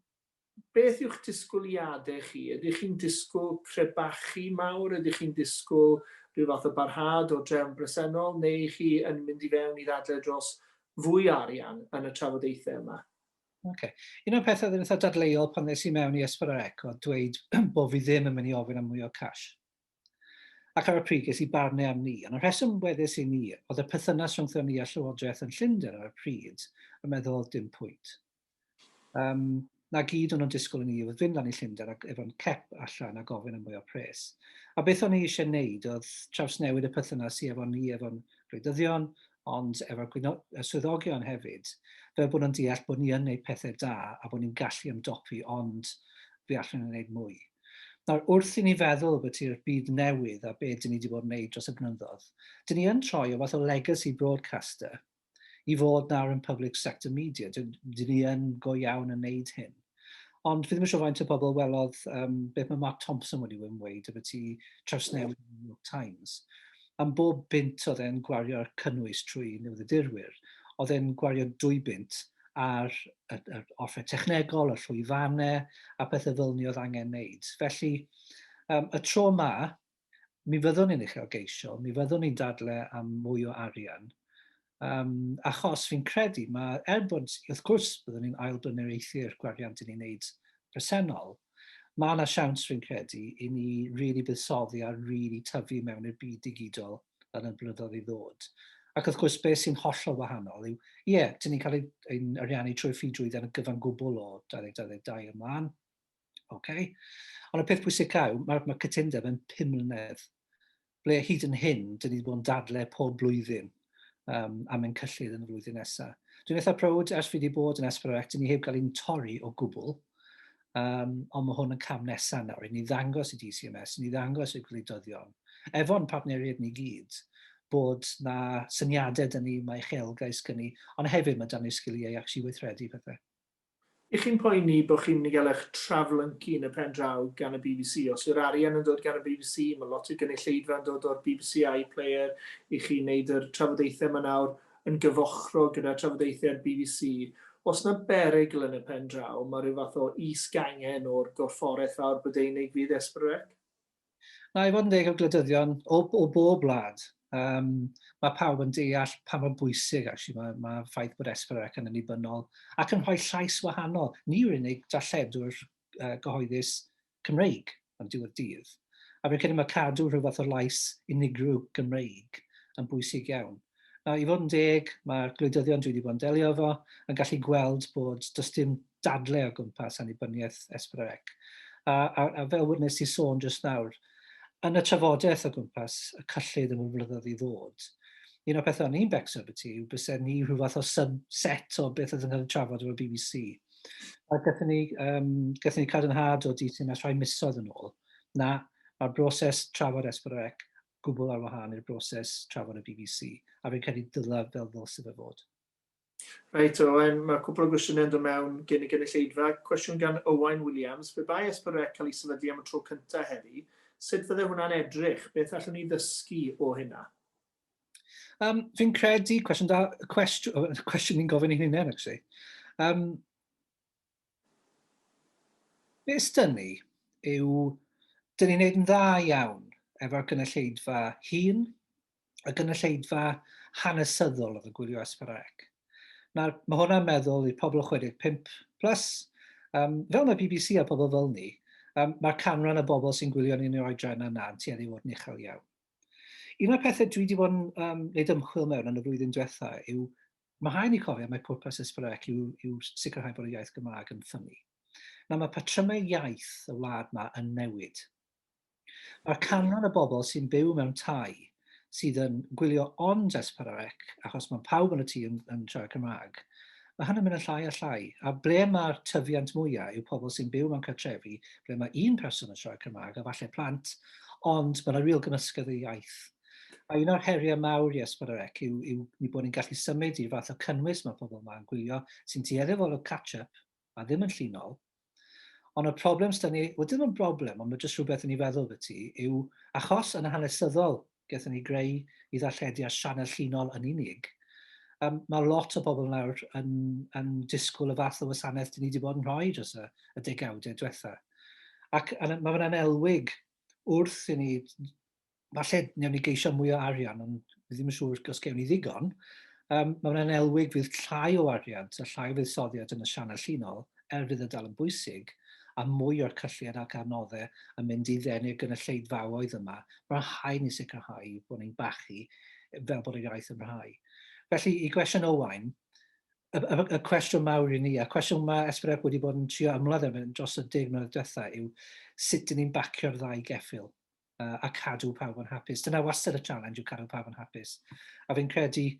Beth yw'ch disgwyliadau chi? Ydych chi'n disgwyl crebachu mawr? Ydych chi'n disgwyl rhyw fath o barhad o'r drefn bresennol? Neu chi yn mynd i fewn i ddadlau dros fwy o arian yn y trafodaethau yma? Ok. Un o'r pethau oedd yn eitha dadleuol pan ddes i mewn i S4C oedd dweud bod fi ddim yn mynd i ofyn am mwy o cash. Ac ar y pryd ges i barnau am ni. Ond y rheswm weddus i ni oedd y perthynas rhwngthon ni a Llywodraeth yn Llundain ar y pryd yn meddwl oedd dim pwynt. Um, na gyd o'n nhw'n disgwyl i ni oedd fynd lan i Llundain ac efo'n cep allan a gofyn am mwy o pres. A beth o'n i eisiau wneud oedd trawsnewid y perthynas i efo ni efo'n gwleidyddion, ond efo'r swyddogion hefyd, fel bod nhw'n deall bod ni yn gwneud pethau da a bod ni'n gallu ymdopi, ond fe allwn ni wneud mwy. Nawr, wrth i ni feddwl bod i'r byd newydd a beth dyn ni wedi bod yn gwneud dros y blynyddoedd, dyn ni yn troi o fath o legacy broadcaster i fod nawr yn public sector media. Dyn ni yn go iawn yn neud hyn. Ond fi ddim yn siŵr faint o bobl welodd um, beth mae Mark Thompson wedi weud y ti trawsnewid y New York Times. Am bob bunt oedd e'n gwario'r cynnwys trwy newyddiadurwyr, oedd e'n gwario dwy bunt ar y, yr offer technegol, y llwyfannau a pethau fel ni oedd angen wneud. Felly, um, y tro ma, mi fyddwn ni'n uchelgeisiol, mi fyddwn ni'n dadle am mwy o arian, um, achos fi'n credu, mae, er bod, wrth gwrs, byddwn ni'n ailblaenoriaethu'r gwariant i ni'n neud presennol, mae yna siawns fi'n credu i ni really buddsoddi a really tyfu mewn i'r byd digidol yn y blynyddoedd i ddod. Ac wrth gwrs, beth sy'n hollol wahanol yw, ie, yeah, dyn ni'n cael ein ariannu trwy ffi drwydded yn gyfan gwbl o 2022 ymlaen, Okay? Ond y peth pwysica yw, mae'r mae cytundeb yn 5 mlynedd. Ble hyd yn hyn, dyn ni wedi bod yn dadle pob blwyddyn um, am ein cyllid yn y flwyddyn nesaf. Dwi'n eitha prowd, ers fi wedi bod yn S4C, dyn ni heb gael ein torri o gwbl. Um, ond mae hwn yn cam nesaf nawr, i ni ddangos i DCMS, i ni ddangos i'r gwleidyddion, efo'n partneriaid ni gyd, bod na syniadau dyn ni, mae uchelgais gyn ni, ond hefyd mae dan ni sgiliau i actually weithredu pethau. Y'ch chi'n poeni bod chi'n mynd i gael eich traflyncu yn y pen draw gan y BBC? Os yw'r arian yn dod gan y BBC, mae lot o gynulleidfa yn dod o'r BBC iPlayer, i chi wneud yr trafodaethau yma nawr yn gyfochrog gyda trafodaethau'r BBC. Oes 'na berygl yn y pen draw, mae rhyw fath o is-gangen o'r gorfforaeth fawr Brydeinig fydd S4C? Na, i fod yn deg o gwleidyddion o, o bob wlad, um, mae pawb yn deall pa mor bwysig actually, mae, mae ffaith bod S4C yn annibynnol ac yn rhoi llais wahanol. Ni yw'r unig darlledwr gyhoeddus Cymreig am diwedd dydd. A fi'n credu mae cadw rhyw fath o lais unigryw Gymreig yn bwysig iawn. Nawr, i fod yn deg, mae'r gwleidyddion dwi wedi bod yn delio efo yn gallu gweld bod does dim dadle o gwmpas annibyniaeth S4C. A, a, a fel wnes i sôn jyst nawr, yn y trafodaeth o gwmpas y cyllid yn y flynyddoedd i ddod, un o'r pethau o'n i'n becso beth yw byse ni rhyw fath o subset o beth oedd yn cael ei trafod efo'r BBC. A gathon ni, um, gathon ni cadarnhad o DCMS rhai misoedd yn ôl, na, mae'r broses trafod S4C gwbl ar wahân i'r broses trafod y BBC, a fi'n credu dylai fel ddylse fe fod. Reit, Owen, mae cwpl o gwestiynau yn dod mewn gen y gynulleidfa. Cwestiwn gan Owain Williams. Pe bai S4C cael ei sefydlu am y tro cyntaf heddi, sut fydde hwnna'n edrych? Beth allwn ni ddysgu o hynna? Fi'n credu, cwestiwn da, cwestiwn, cwestiwn ni'n gofyn i'n hunain, actually. Be sdyn ni yw, dyn ni'n neud yn dda iawn efo'r gynulleidfa hŷn, y gynulleidfa hanesyddol oedd yn gwylio S4C. Nawr, mae hwnna'n meddwl i'r pobl 65 plus, fel mae BBC a pobl fel ni, mae'r canran y bobl sy'n gwylio ni'n yr oedran yna yn tueddu i fod yn uchel iawn. Un o'r pethau dwi wedi bod yn gwneud ymchwil mewn yn y flwyddyn diwetha yw, mae rhaid ni cofio mai pwrpas S4C yw, yw sicrhau bod y iaith Gymraeg yn ffynnu. Nawr, mae patrymau iaith y wlad yma yn newid. Mae'r canran y bobl sy'n byw mewn tai sydd yn gwylio ond S4C, achos mae pawb yn y tŷ yn, yn siarad Cymraeg, mae hynny'n mynd yn llai a llai. A ble mae'r tyfiant mwyaf yw pobl sy'n byw mewn cartrefi ble mae un person yn siarad Cymraeg a falle plant, ond mae yna real gymysgedd o iaith. A un o'r heriau mawr i S4C yw, yw ni bod ni'n gallu symud i'r fath o cynnwys mae pobl yma'n gwylio sy'n tueddu fod o catch-up a ddim yn llinol. Ond y problem sydd ni, wel dim yn broblem, ond mae jyst rhywbeth yn ei feddwl fy ti, yw achos yn y hanesyddol gaethon ni greu i ddarlledu ar sianel llinol yn unig, mae lot o bobl nawr yn, yn disgwyl y fath o wasanaeth dyn ni wedi bod yn rhoi dros y, y degawdau diwetha. Ac mae fe'n anelwig wrth i ni falle newn ni geisio mwy o arian, ond fi ddim yn siŵr os gewn ni ddigon. Mae fe'n anelwig fydd llai o arian a llai o fuddsoddiad yn y sianel llinol, er fydd y dal yn bwysig, a mwy o'r cyllid ac adnoddau yn mynd i ddenu'r gynulleidfaoedd yma. Mae'n rhaid ni sicrhau bod ni'n bachu fel bod yr iaith yn parhau. Felly, i gwestiwn Owain, y, y, y cwestiwn mawr i ni, a cwestiwn mae S4C wedi bod yn trio ymladd efo dros y 10 mlynedd diwetha yw sut dyn ni'n bacio'r ddau geffyl a cadw pawb yn hapus. Dyna wastad y challenge yw cadw pawb yn hapus. A fi'n credu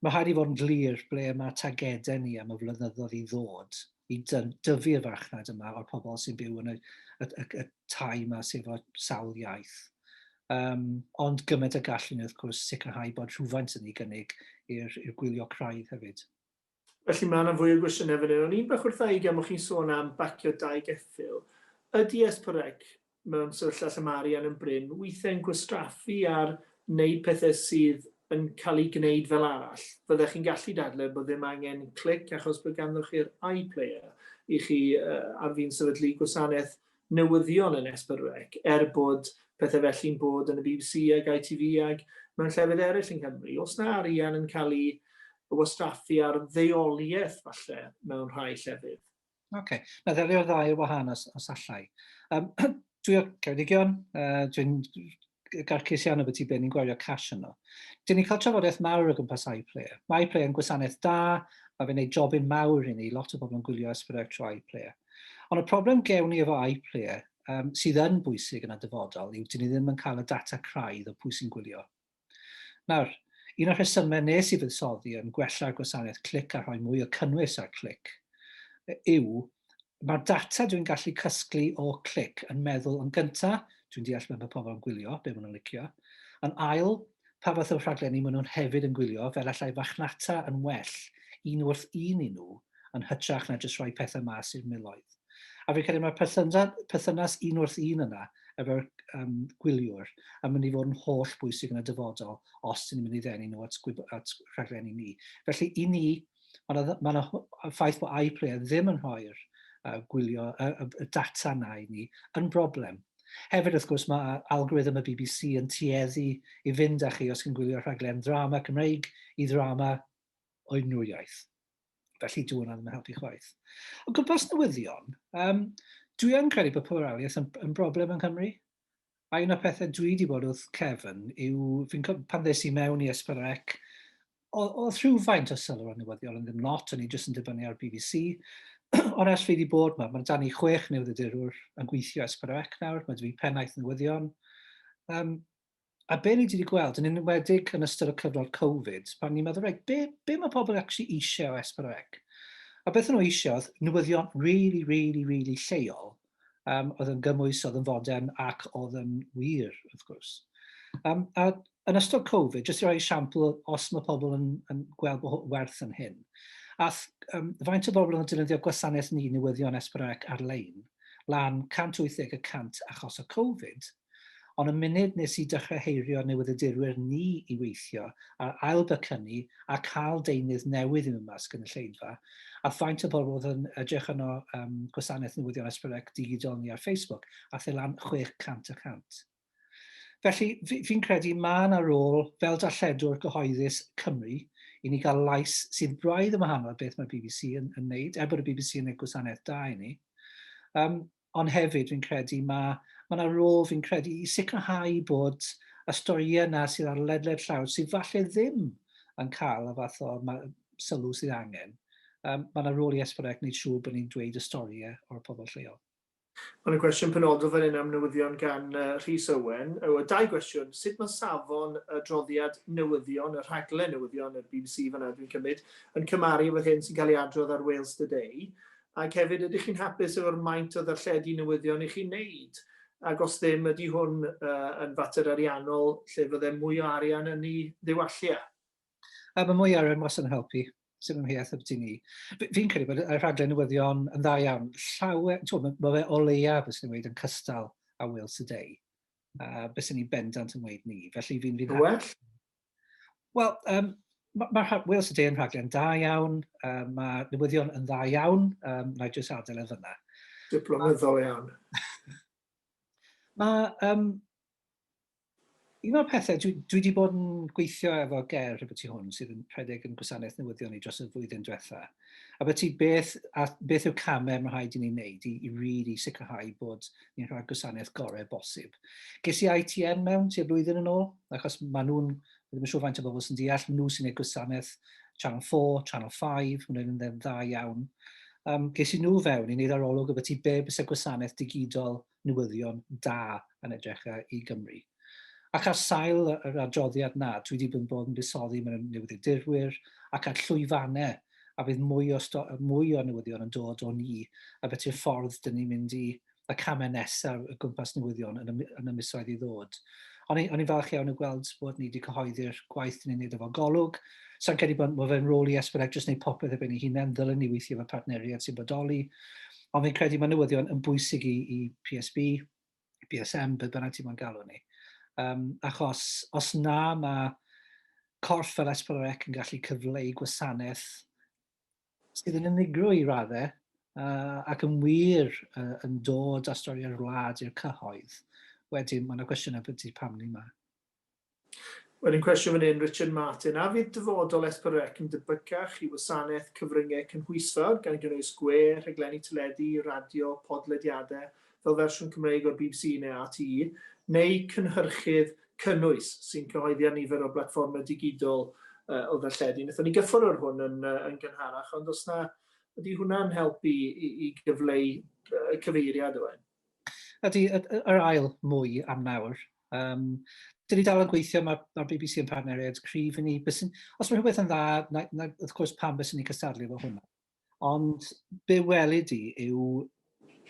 mae rhaid i fod yn glir ble mae targedau ni am y flynyddoedd i ddod i dyfu'r farchnad yma o'r pobl sy'n byw yn y, y, y, y tai yma sydd efo sawl iaith. Ond gymaint y gallwn ni wrth gwrs sicrhau bod rhywfaint yn ei gynnig i'r gwylio craidd hefyd. Felly mae yna fwy o gwestiynau fan hyn. O'n i'n bach wrtha i gan bod chi'n sôn am bacio dau geffyl. Ydy S4C mewn sefyllfa lle mae arian yn brin, weithiau'n gwastraffu ar wneud pethau sydd yn cael eu gwneud fel arall? Fyddech chi'n gallu dadlau bod ddim angen Clic achos bod ganddo chi'r iPlayer i chi ar fin sefydlu gwasanaeth newyddion yn S4C, er bod pethau felly'n bod yn y BBC ag ITV ag mewn llefydd eraill yng Nghymru. Oes 'na arian yn cael ei wastraffu ar ddeuoliaeth falle mewn rhai llefydd? Oce, okay. Na ddelio'r ddau ar wahân os, os allai. Dwi o Ceredigion, dwi'n garcus iawn ambyti be ni'n gwario cash yno. Dyn ni'n cael trafodaeth mawr o gwmpas iPlayer. Mae iPlayer yn gwasanaeth da, mae fe'n gwneud jobyn mawr i ni, lot o bobl yn gwylio S4C trwy iPlayer. Ond y problem gewn ni efo iPlayer, sydd yn bwysig yn y dyfodol, yw dyn ni ddim yn cael y data craidd o pwy sy'n gwylio. Nawr, un o'r rhesymau nes i fuddsoddi yn gwella'r gwasanaeth Clic a rhoi mwy o cynnwys ar Clic yw mae'r data dwi'n gallu casglu o Clic yn meddwl yn gyntaf, dwi'n deall beth mae pobl yn gwylio, be maen nhw'n licio. Yn ail, pa fath o rhaglenni maen nhw'n hefyd yn gwylio, fel allai farchnata yn well un wrth un i nhw yn hytrach na jyst rhoi pethau mas i'r miloedd. A fi'n credu mae'r perthynas un wrth un yna efo'r gwyliwr yn mynd i fod yn holl bwysig yn y dyfodol os dyn ni'n mynd i ddenu nhw at, at rhaglenni ni. Felly i ni, mae yna ma y ffaith bod iPlayer ddim yn rhoi'r gwylio, y, y data na i ni yn broblem. Hefyd, wrth gwrs, mae algorithm y BBC yn tueddu i fynd â chi os chi'n gwylio rhaglen ddrama Cymreig i ddrama o unrhyw iaith. Felly dyw hwnna ddim yn helpu chwaith. O gwmpas newyddion, dwi yn credu bod pluraliaeth yn, yn broblem yng Nghymru. A un o'r pethau dwi wedi bod wrth Kevin yw, fi'n pan ddes i mewn i S4C, oedd rhywfaint o sylw ar newyddion, ond ddim lot, o'n i jyst yn dibynnu ar BBC. Ond ers fi wedi bod yma, mae dan ni chwech newyddiadurwr yn gweithio S4C nawr, mae 'da fi pennaeth newyddion. A be ni wedi gweld, yn enwedig yn ystod y cyfnod Covid, pan ni'n meddwl, reit, be, be mae pobl actually eisiau o S4C? A beth o'n nhw eisiau oedd newyddion really, really, really lleol, oedd yn gymwys, oedd yn fodern ac oedd yn wir, wrth gwrs. A yn ystod Covid, jyst i roi esiampl os mae pobl yn, yn gweld bod werth yn hyn, Ath faint o bobl yn defnyddio gwasanaeth ni newyddion S4C ar-lein lan 180 y cant achos o Covid, ond y munud nes i dechrau heirio newyddiadurwyr ni i weithio ar ail-becynnu a cael deunydd newydd i mewn mas gynulleidfa, a faint o bobl oedd yn edrych arno gwasanaeth newyddion S4C digidol ni ar Facebook, ath e lan 600 y cant. Felly, fi'n credu mae yna rôl fel darlledwr gyhoeddus Cymru i ni gael lais sydd braidd yn wahanol i beth mae'r BBC yn neud, er bod y BBC yn neud gwasanaeth da i ni. Ond hefyd fi'n credu mae yna rôl fi'n credu i sicrhau bod y storïau yna sydd ar ledled llawr, sydd falle ddim yn cael y fath o sylw sydd angen, mae yna rôl i S4C wneud siŵr bod ni'n dweud y storïau o'r pobl lleol. Mae yna gwestiwn penodol fan hyn am newyddion gan Rhys Owen. O, dau gwestiwn. Sut mae safon y droddiad newyddion, y rhaglen newyddion y BBC fan'na dwi'n cymryd, yn cymharu efo'r hyn sy'n cael ei adrodd ar Wales Today? Ac hefyd, ydych chi'n hapus efo'r maint o ddarlledu newyddion i chi'n neud? Ac os ddim, ydy hwn yn fater ariannol lle fydde mwy o arian yn ei ddiwallu e? Mae mwy o arian wastad yn helpu, sy'n amheuaeth ambiti ni. Fi'n credu bod y rhaglen newyddion yn dda iawn. Llawer, ti'n gwbod, mae fe o leia, byswn i'n weud, yn cystal â Wales Today. Byswn i'n bendant yn weud ni. Felly fi'n... Fi well? Wel, mae ma Wales Today yn rhaglen da iawn, mae newyddion yn dda iawn, na i jyst adael e fyna. Diplomyddol iawn. Mae un o'r pethau, dwi wedi bod yn gweithio efo Ger rhywbeth tu hwn sydd yn rhedeg yn gwasanaeth newyddion ni dros y flwyddyn diwetha. A beth, beth, a beth yw'r camau mae rhaid i ni wneud i really sicrhau bod ni'n rhoi'r gwasanaeth gorau bosib. Ges i ITN mewn tua blwyddyn yn ôl, achos maen nhw'n, ddim yn siŵr faint o bobl sy'n deall, maen nhw sy'n gwneud gwasanaeth Channel 4, Channel 5, maen nhw'n dda iawn. Ges i nhw fewn i wneud arolwg o beth i be byse gwasanaeth digidol newyddion da yn edrych i Gymru. Ac ar sail yr adroddiad na, dwi wedi bod yn buddsoddi mewn newyddiadurwyr ac ar llwyfannau, a bydd mwy o newyddion yn dod o ni, a beth yw'r ffordd dyn ni'n mynd i y camau nesaf o gwmpas newyddion yn y misoedd i ddod. O'n i'n falch iawn o gweld bod ni wedi cyhoeddi'r gwaith dyn ni'n neud efo Golwg. Sa'n credu bod ma' fe'n rôl i S4C jyst wneud popeth ar ben ei hunain, ddylen ni weithio efo partneriaid sy'n bodoli. Ond fi'n credu mae newyddion yn bwysig i PSB, BSM, beth bynnag ti'n moyn galw ni. Achos os na mae corff fel S4C yn gallu cyfleu gwasanaeth sydd yn unigryw i raddau ac yn wir yn dod â storiau'r wlad i'r cyhoedd, wedyn mae yna gwestiynau byti pam ni yma. Wedyn cwestiwn fan hyn, Richard Martin. A fydd dyfodol S4C yn debycach i wasanaeth cyfryngau cynhwysfawr, gan gynnwys gwe, rhaglenni teledu, radio, podlediadau, fel fersiwn Cymreig o'r BBC neu RTE, neu cynhyrchydd cynnwys sy'n cyhoeddi ar nifer o blatfformau digidol o ddarlledu? Wnaethon ni gyffwrdd ar hwn yn gynharach, ond os na, ydy hwnna'n helpu i gyfleu y cyfeiriad, Owen? Ydy, yr ail mwy am nawr. Dyn ni dal yn gweithio, mae BBC yn partneriaid cryf i ni. Bysyn, os mae rhywbeth yn dda, na, wrth gwrs pam byswn ni'n cystadlu efo hwnna. Ond be welid i yw,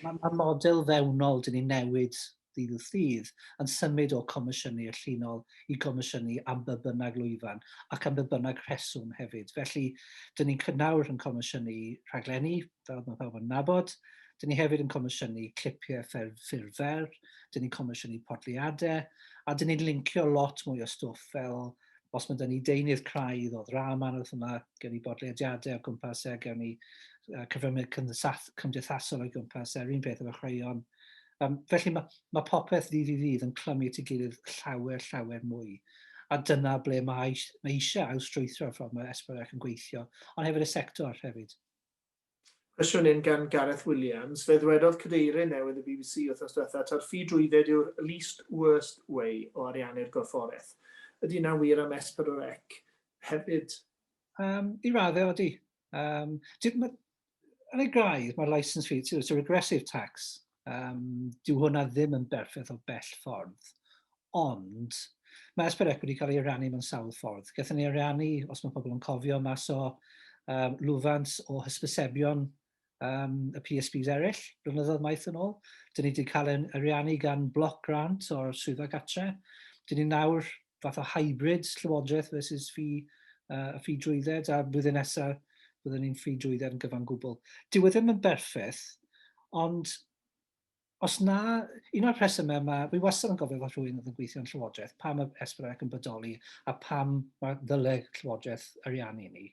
mae model fewnol dyn ni'n newid ddydd wrth ddydd yn symud o comisiynu y llinol i gomisiynu am be bynnag lwyfan ac am be bynnag rheswm hefyd. Felly, dyn ni'n nawr yn comisiynu rhaglenni, fel mae pawb yn nabod. Dyn ni hefyd yn comisiynu clipiau ffurf fer, dyn ni'n comisiynu podliadau, a dyn ni'n lincio lot mwy o stwff fel os mae dyn ni deunydd craidd o ddrama neu wrth yma, gewn ni bodlediadau o gwmpas e, gewn ni cyfryngau cymdeithasol o'i gwmpas e, yr un peth efo chwaraeon. Felly mae popeth ddydd i ddydd yn clymu at ei gilydd llawer, llawer mwy. A dyna ble mae eisiau ailstrwythro'r ffordd mae S4C yn gweithio, ond hefyd y sector hefyd. Cwestiwn un gan Gareth Williams. Fe ddwedodd cadeirydd newydd y BBC wythnos diwetha ta'r ffi drwydded yw'r least worst way o ariannu'r gorfforaeth. Ydy hynna'n wir am S4C hefyd? I raddau, odi. Yn ei graidd, mae'r licence fee, it's a regressive tax. Dyw hwnna ddim yn berffaith o bell ffordd. Ond mae S4C wedi cael ei ariannu mewn sawl ffordd. Gaethon ni ariannu, os mae pobl yn cofio, mas o lwfans o hysbysebion y PSBs eraill, blynyddoedd maith yn ôl. Dyn ni wedi cael ein ariannu gan block grant o'r swyddfa gatre. Dyn ni nawr fath o hybrid llywodraeth versus ffi drwydded, a blwyddyn nesaf byddwn ni'n ffi drwydded yn gyfan gwbl. Dyw e ddim yn berffaith, ond os na, un o'r rhesymau mae, fi wastad yn gofio fel rhywun oedd yn gweithio yn Llywodraeth, pam mae S4C yn bodoli a pam mae ddyle Llywodraeth ariannu ni.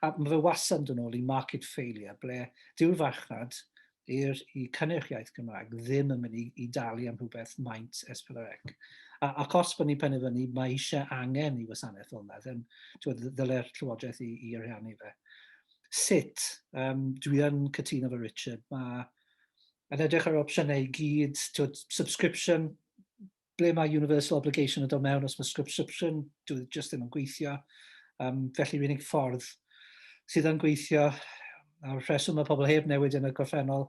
A mae fe wastad yn dod nôl i market failure, ble dyw'r farchnad i'r i cynnyrch iaith Gymraeg ddim yn mynd i, i dalu am rhywbeth maint S4C. A, ac os bod ni'n penderfynu mae eisiau angen i wasanaeth fel yna, then ddyle'r Llywodraeth i, i ariannu fe. Sut? Um, dwi yn cytuno fo Richard. Mae yn edrych ar opsiynau i gyd, twyd, subscription, ble mae universal obligation yn dod mewn os mae subscription, dwi e just ddim yn gweithio. Um, felly'r unig ffordd sydd yn gweithio, a'r rheswm mae pobl heb newid yn y gorffennol,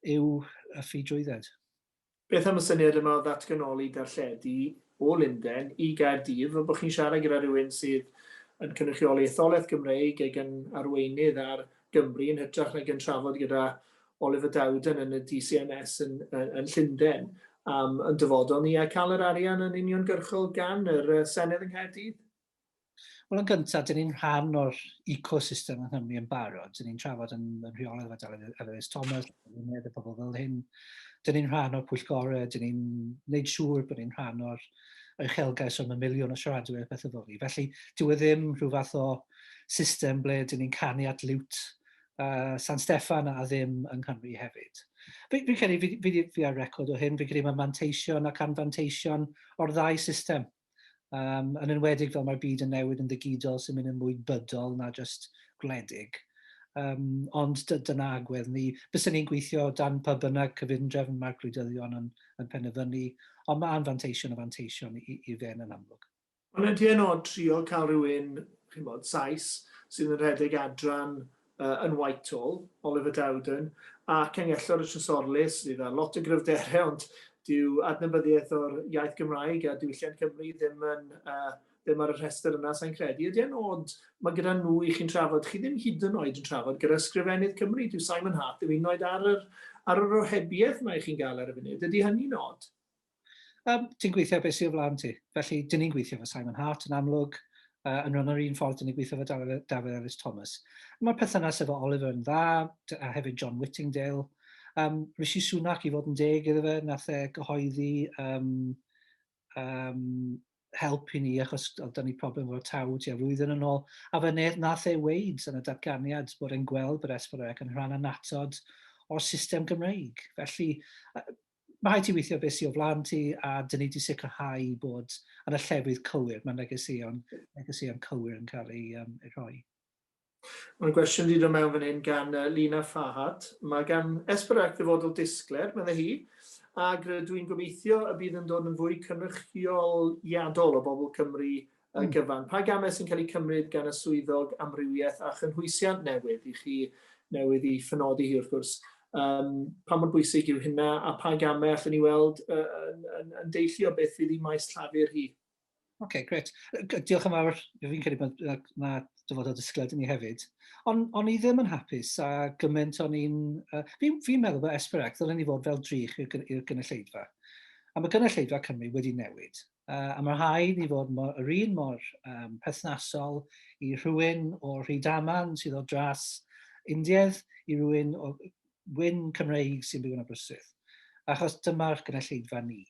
yw y ffi drwydded. Beth am y syniad yma o ddatganoli darlledu o Lunden i Gaerdydd, fel bod chi'n siarad gyda rhywun sydd yn cynrychioli etholaeth Gymreig ag yn arweinydd ar Gymru yn hytrach nag yn trafod gyda Oliver Dowden yn y DCMS yn, yn, yn Llundain am yn dyfodol ni a cael yr arian yn uniongyrchol gan yr Senedd yng Nghaerdydd? Wel, yn gyntaf, dyn ni'n rhan o'r ecosystem yng Nghymru yn barod. Dyn ni'n trafod yn, yn rheolaidd efo Dafydd Elis Thomas, y pobl fel hyn. Dyn ni'n rhan o'r pwyllgorau, dyn ni'n gwneud siŵr bod ni'n rhan o'r uchelgais o'r miliwn o siaradwyr beth fel ni. Felly, dyw e ddim rhyw fath o system ble dyn ni'n canu at liwt San Steffan a ddim yng Nghymru hefyd. Fi, fi credu, fi, fi, fi ar record o hyn, fi credu mae manteision ac anfanteision o'r ddau system. Um, yn enwedig fel mae'r byd yn newid yn ddigidol sy'n mynd yn mwy bydol na just gwledig. Um, ond dyna agwedd ni. Byswn ni'n gweithio dan pa bynnag cyfundrefn mae'r gwleidyddion yn, yn penderfynu, ond mae anfanteision o fanteision i, i fe'n yn amlwg. Ond ydy e'n od trio cael rhywun, chi'n bod, Sais, sydd yn rhedeg adran uh, yn Whitehall, Oliver Dowden, a Cangellor y Trysorlys, sydd â lot o gryfderau, ond dyw adnabyddiaeth o'r iaith Gymraeg a diwylliant Cymru ddim yn uh, ddim ar y rhestr yna, sa'n credu. Ydy e'n od, mae gyda nhw i chi'n trafod, chi ddim hyd yn oed yn trafod gyda Ysgrifennydd Cymru, dyw Simon Hart ddim hyd yn oed ar yr, ar yr ohebiaeth mae chi'n gael ar y funud. Ydy hynny'n od? Um, ti'n gweithio beth sydd o flaen ti. Felly, dyn ni'n gweithio efo Simon Hart yn amlwg, uh, yn rhan o'r un ffordd dyn ni'n gweithio efo Dafydd, Dafydd Ellis Thomas. Mae'r perthynas efo Oliver yn dda, a hefyd John Whittingdale. Um, Rishi Sunak, i fod yn deg iddo fe, nath e gyhoeddi um, um, help i ni achos oedd da ni problem efo'r taw tua flwyddyn yn ôl. A fe nath e weid yn y datganiad bod e'n gweld bod S4C yn rhan annatod o'r system Gymreig. Felly, mae rhaid ti weithio beth sydd o flaen ti a dyn ni wedi sicrhau bod yn y llefydd cywir, mae negeseuon, negeseuon cywir yn cael ei, um, ei rhoi. Mae'n gwestiwn wedi dod mewn fan hyn gan Lina Fahat. Mae gan S4C ddyfodol disglair, meddai hi, ac rydw i'n gobeithio y bydd yn dod yn fwy cynrychioliadol o bobl Cymru mm. gyfan. Pa gamau sy'n cael eu cymryd gan y swyddog amrywiaeth a chynhwysiant newydd i chi newydd i ffynodi hi wrth gwrs? Um, pa mor bwysig yw hynna a pa gamau allwn ni weld uh, yn, yn, yn deillio beth fydd i maes llafur hi? Oce, okay, gret. Diolch yn fawr. Fi'n credu bod mae dyfodol disgled i ni hefyd. Ond on i ddim yn hapus a gymaint o'n i'n... Uh, Fi'n fi meddwl bod S4C ddylen ni fod fel drych i'r gynulleidfa. A mae gynulleidfa Cymru wedi newid. Uh, a mae rhaid i fod mor, yr un mor um, perthnasol i rhywun o Rhydaman sydd o dras Indiedd i rhywun o wyn Cymreig sy'n byw yn Aberystwyth. Achos dyma'r gynulleidfa ni.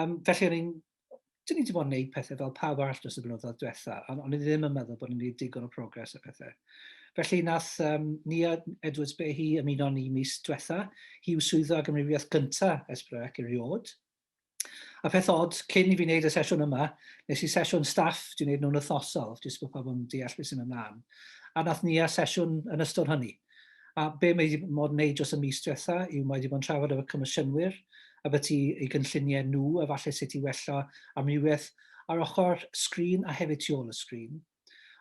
Um, felly, o'n i'n dyn ni wedi bod yn gwneud pethau fel pawb arall dros y blynyddoedd diwetha, ond o'n i ddim yn meddwl bod ni'n gwneud digon o progres a pethau. Felly nath um, Nia Edwards Behi ymuno ni mis diwetha. Hi yw swyddog amrywiaeth gyntaf S4C erioed. A peth od, cyn i fi wneud y sesiwn yma, nes i sesiwn staff, dwi'n gwneud nhw'n wythnosol, jyst bod pawb yn deall beth sy'n mynd ymlaen. A nath ni a sesiwn yn ystod hynny. A be mae wedi bod yn wneud dros y mis diwetha yw mae wedi bod yn trafod efo comisiynwyr a beth i ei gynlluniau nhw a falle sut i wella amrywiaeth ar ochr sgrin a hefyd tu ôl y sgrin.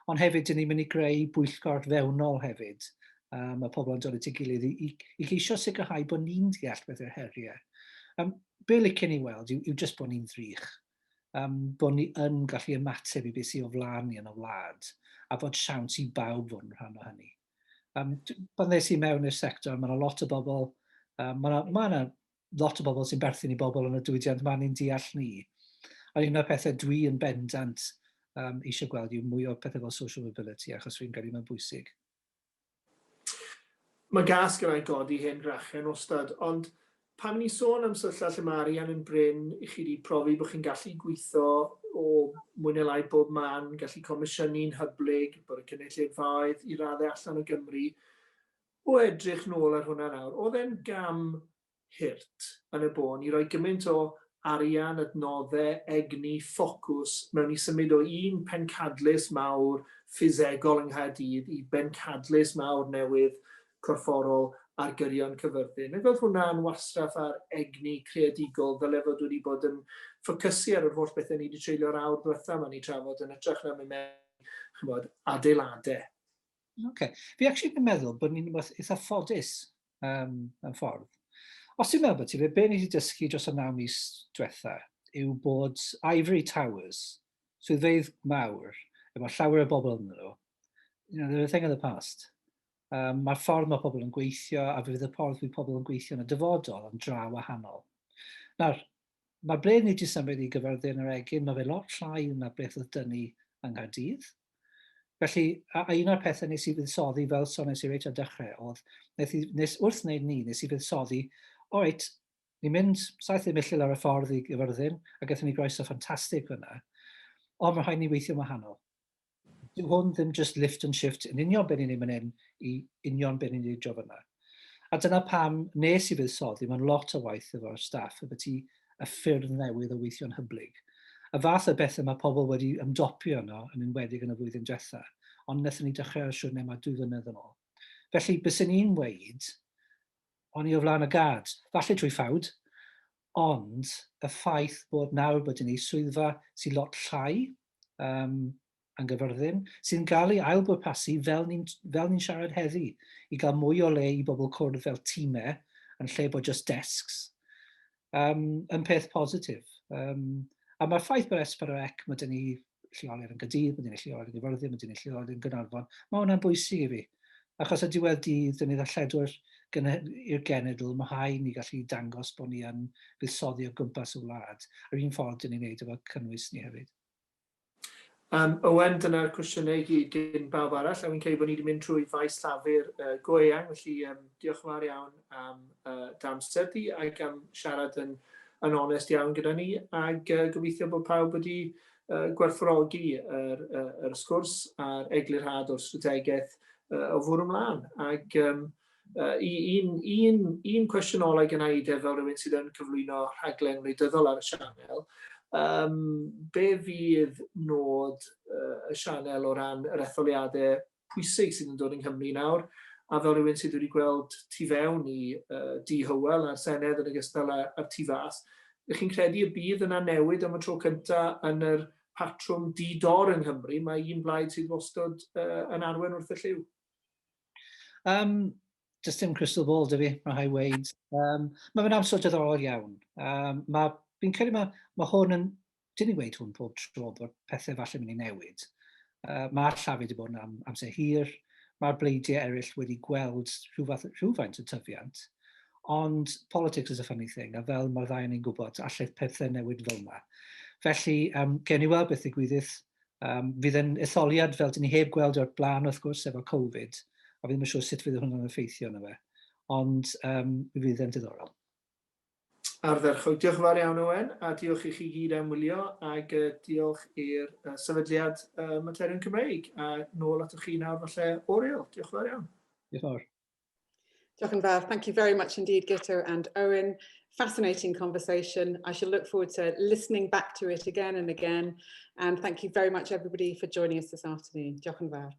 Ond hefyd, dyn ni'n mynd i greu bwyllgor fewnol hefyd. Um, mae pobl yn dod at ei gilydd i, i, i geisio sicrhau bod ni'n deall beth yw'r heriau. Um, be licen ni weld yw, yw jyst bod ni'n ddrych. Um, bod ni yn gallu ymateb i beth sydd o flaen ni yn y wlad, a bod siawns i bawb fod yn rhan o hynny. Um, pan ddes i mewn i'r sector, mae yna lot o bobl, um, mae yna, ma yna lot o bobl sy'n berthyn i bobl yn y diwydiant ma'n ni'n deall ni. A un o'r pethau dwi yn bendant um, eisiau gweld yw mwy o pethau fel social mobility, achos fi'n credu mae'n bwysig. Mae gas gyda i godi hen grachen wastad, ond pan ni'n sôn am sefyllfa lle mae arian yn brin, i chi wedi profi bod chi'n gallu gweithio o mwy neu lai bob man, gallu comisiynu'n hyblyg, bod y cynulleidfaoedd i raddau allan o Gymru. O edrych nôl ar hwnna nawr, oedd e'n gam hurt yn y bôn i roi gymaint o arian, adnoddau, egni, ffocws mewn i symud o un pencadlys mawr ffisegol yng Nghaerdydd i bencadlys mawr newydd corfforol ar gyrion Cyfyrddin? Nag oedd hwnna'n wastraff ar egni creadigol ddyle fod wedi bod yn ffocysu ar yr holl bethau ni wedi treulio'r awr ddiwetha yma ni trafod yn hytrach na mynd mewn, chymod, adeiladau? Okay. Fi actually yn meddwl bod ni'n rhywbeth eitha ffodus mewn ffordd. Os ti'n meddwl bod ti, be ni wedi dysgu dros y 9 mis diwetha yw bod Ivory Towers, swyddfeydd mawr, efo llawer o bobl yn nhw, they're a thing of the past. Mae'r ffordd mae pobl yn gweithio a fydd y ffordd fydd pobl yn gweithio yn y dyfodol yn dra wahanol. Nawr, mae ble ni wedi symud i Gyfyrddin yr Egin, mae fe lot llai na beth oedd dynnu yng Nghaerdydd. Felly, a un o'r pethau nes i fuddsoddi, fel soniais i reit ar dechrau, oedd, nes, i, nes wrth wneud ni, nes i fuddsoddi, o reit, ni'n mynd 70 milltir ar y ffordd i Gyfyrddin, a gaethon ni groeso ffantastig fyna, ond mae rhaid ni weithio'n wahanol. Dyw hwn ddim just lift and shift yn union beth ni'n ei mynd hyn i union beth ni'n ei dro fyna. A dyna pam nes i fuddsoddi mewn lot o waith efo'r staff ambyti y ffyrdd newydd o weithio'n hyblyg. Y fath o bethau mae pobl wedi ymdopi yno, yn enwedig yn y flwyddyn diwetha, ond wnaethon ni dechrau ar y siwrne yma 2 flynedd yn ôl. Felly, byswn i'n weud, o'n i o flaen y gad, falle trwy ffawd, ond y ffaith bod nawr bod ni swyddfa sy'n lot llai yn Gyfyrddin, sy'n cael ei ailbwrpasu fel ni siarad heddi, i gael mwy o le i bobl cwrdd fel tîmau yn lle bod just desks, yn peth positif. A mae'r ffaith bod S4C, mae dyn ni lleoliad yn Gaerdydd, mae dyn ni lleoliad yn Gyfyrddin, mae dyn ni lleoliad yn Gaernarfon, mae hwnna'n bwysig i fi. Achos y diwedd dydd, dyn ni ddarlledwr i'r genedl, mae rhaid ni gallu dangos bod ni yn buddsoddi o gwmpas y wlad. Yr un ffordd dyn ni'n neud efo cynnwys ni hefyd. Owen, dyna'r cwestiynau i gyd gen bawb arall, a fi'n credu bod ni wedi mynd trwy faes llafur go eang, felly diolch yn fawr iawn am dy amser di ac am siarad yn onest iawn gyda ni, ac gobeithio bod pawb wedi gwerthfawrogi yr sgwrs a'r eglurhad o'r strategaeth o fwrw ymlaen. Ac un cwestiwn ola gen i de, fel rhywun sydd yn cyflwyno rhaglen wleidyddol ar y sianel, be fydd nod y sianel o ran yr etholiadau pwysig sydd yn dod yng Nghymru nawr, a fel rhywun sydd wedi gweld tu fewn i Dŷ Hywel a'r Senedd yn ogystal â'r tu fas, ydych chi'n credu y bydd yna newid am y tro cyntaf yn yr patrwm di-dor yng Nghymru? Mae un blaid sydd wastad yn arwain wrth y llyw. Just dim crystal ball 'da fi, mae rhaid weud. Mae fe'n amser diddorol iawn. Fi'n credu mae hwn yn, dyn ni weud hwn pob tro bod pethau falle mynd i newid. Mae'r Llafur wedi bod yn am amser hir, mae'r bleidiau eraill wedi gweld rhywfaint o tyfiant, ond politics is a funny thing, a fel mae'r ddau ni'n gwybod, allai pethau newid fel yma. Felly, gewn ni weld beth ddigwyddith. Fydd yn etholiad fel dyn ni heb gweld o'r blaen wrth gwrs efo Covid, a fi ddim yn siŵr sut fydd hwnna'n effeithio arno fe. Ond mi fydd e'n diddorol. Ardderchog. Diolch yn fawr iawn, Owen, a diolch i chi gyd am wylio, ac diolch i'r Sefydliad Materion Cymreig. A nôl atoch chi nawr falle, Oriel. Diolch yn fawr iawn. Diolch yn fawr. Diolch yn fawr. Thank you very much indeed, Guto and Owen. Fascinating conversation. I shall look forward to listening back to it again and again. And thank you very much, everybody, for joining us this afternoon. Diolch yn fawr.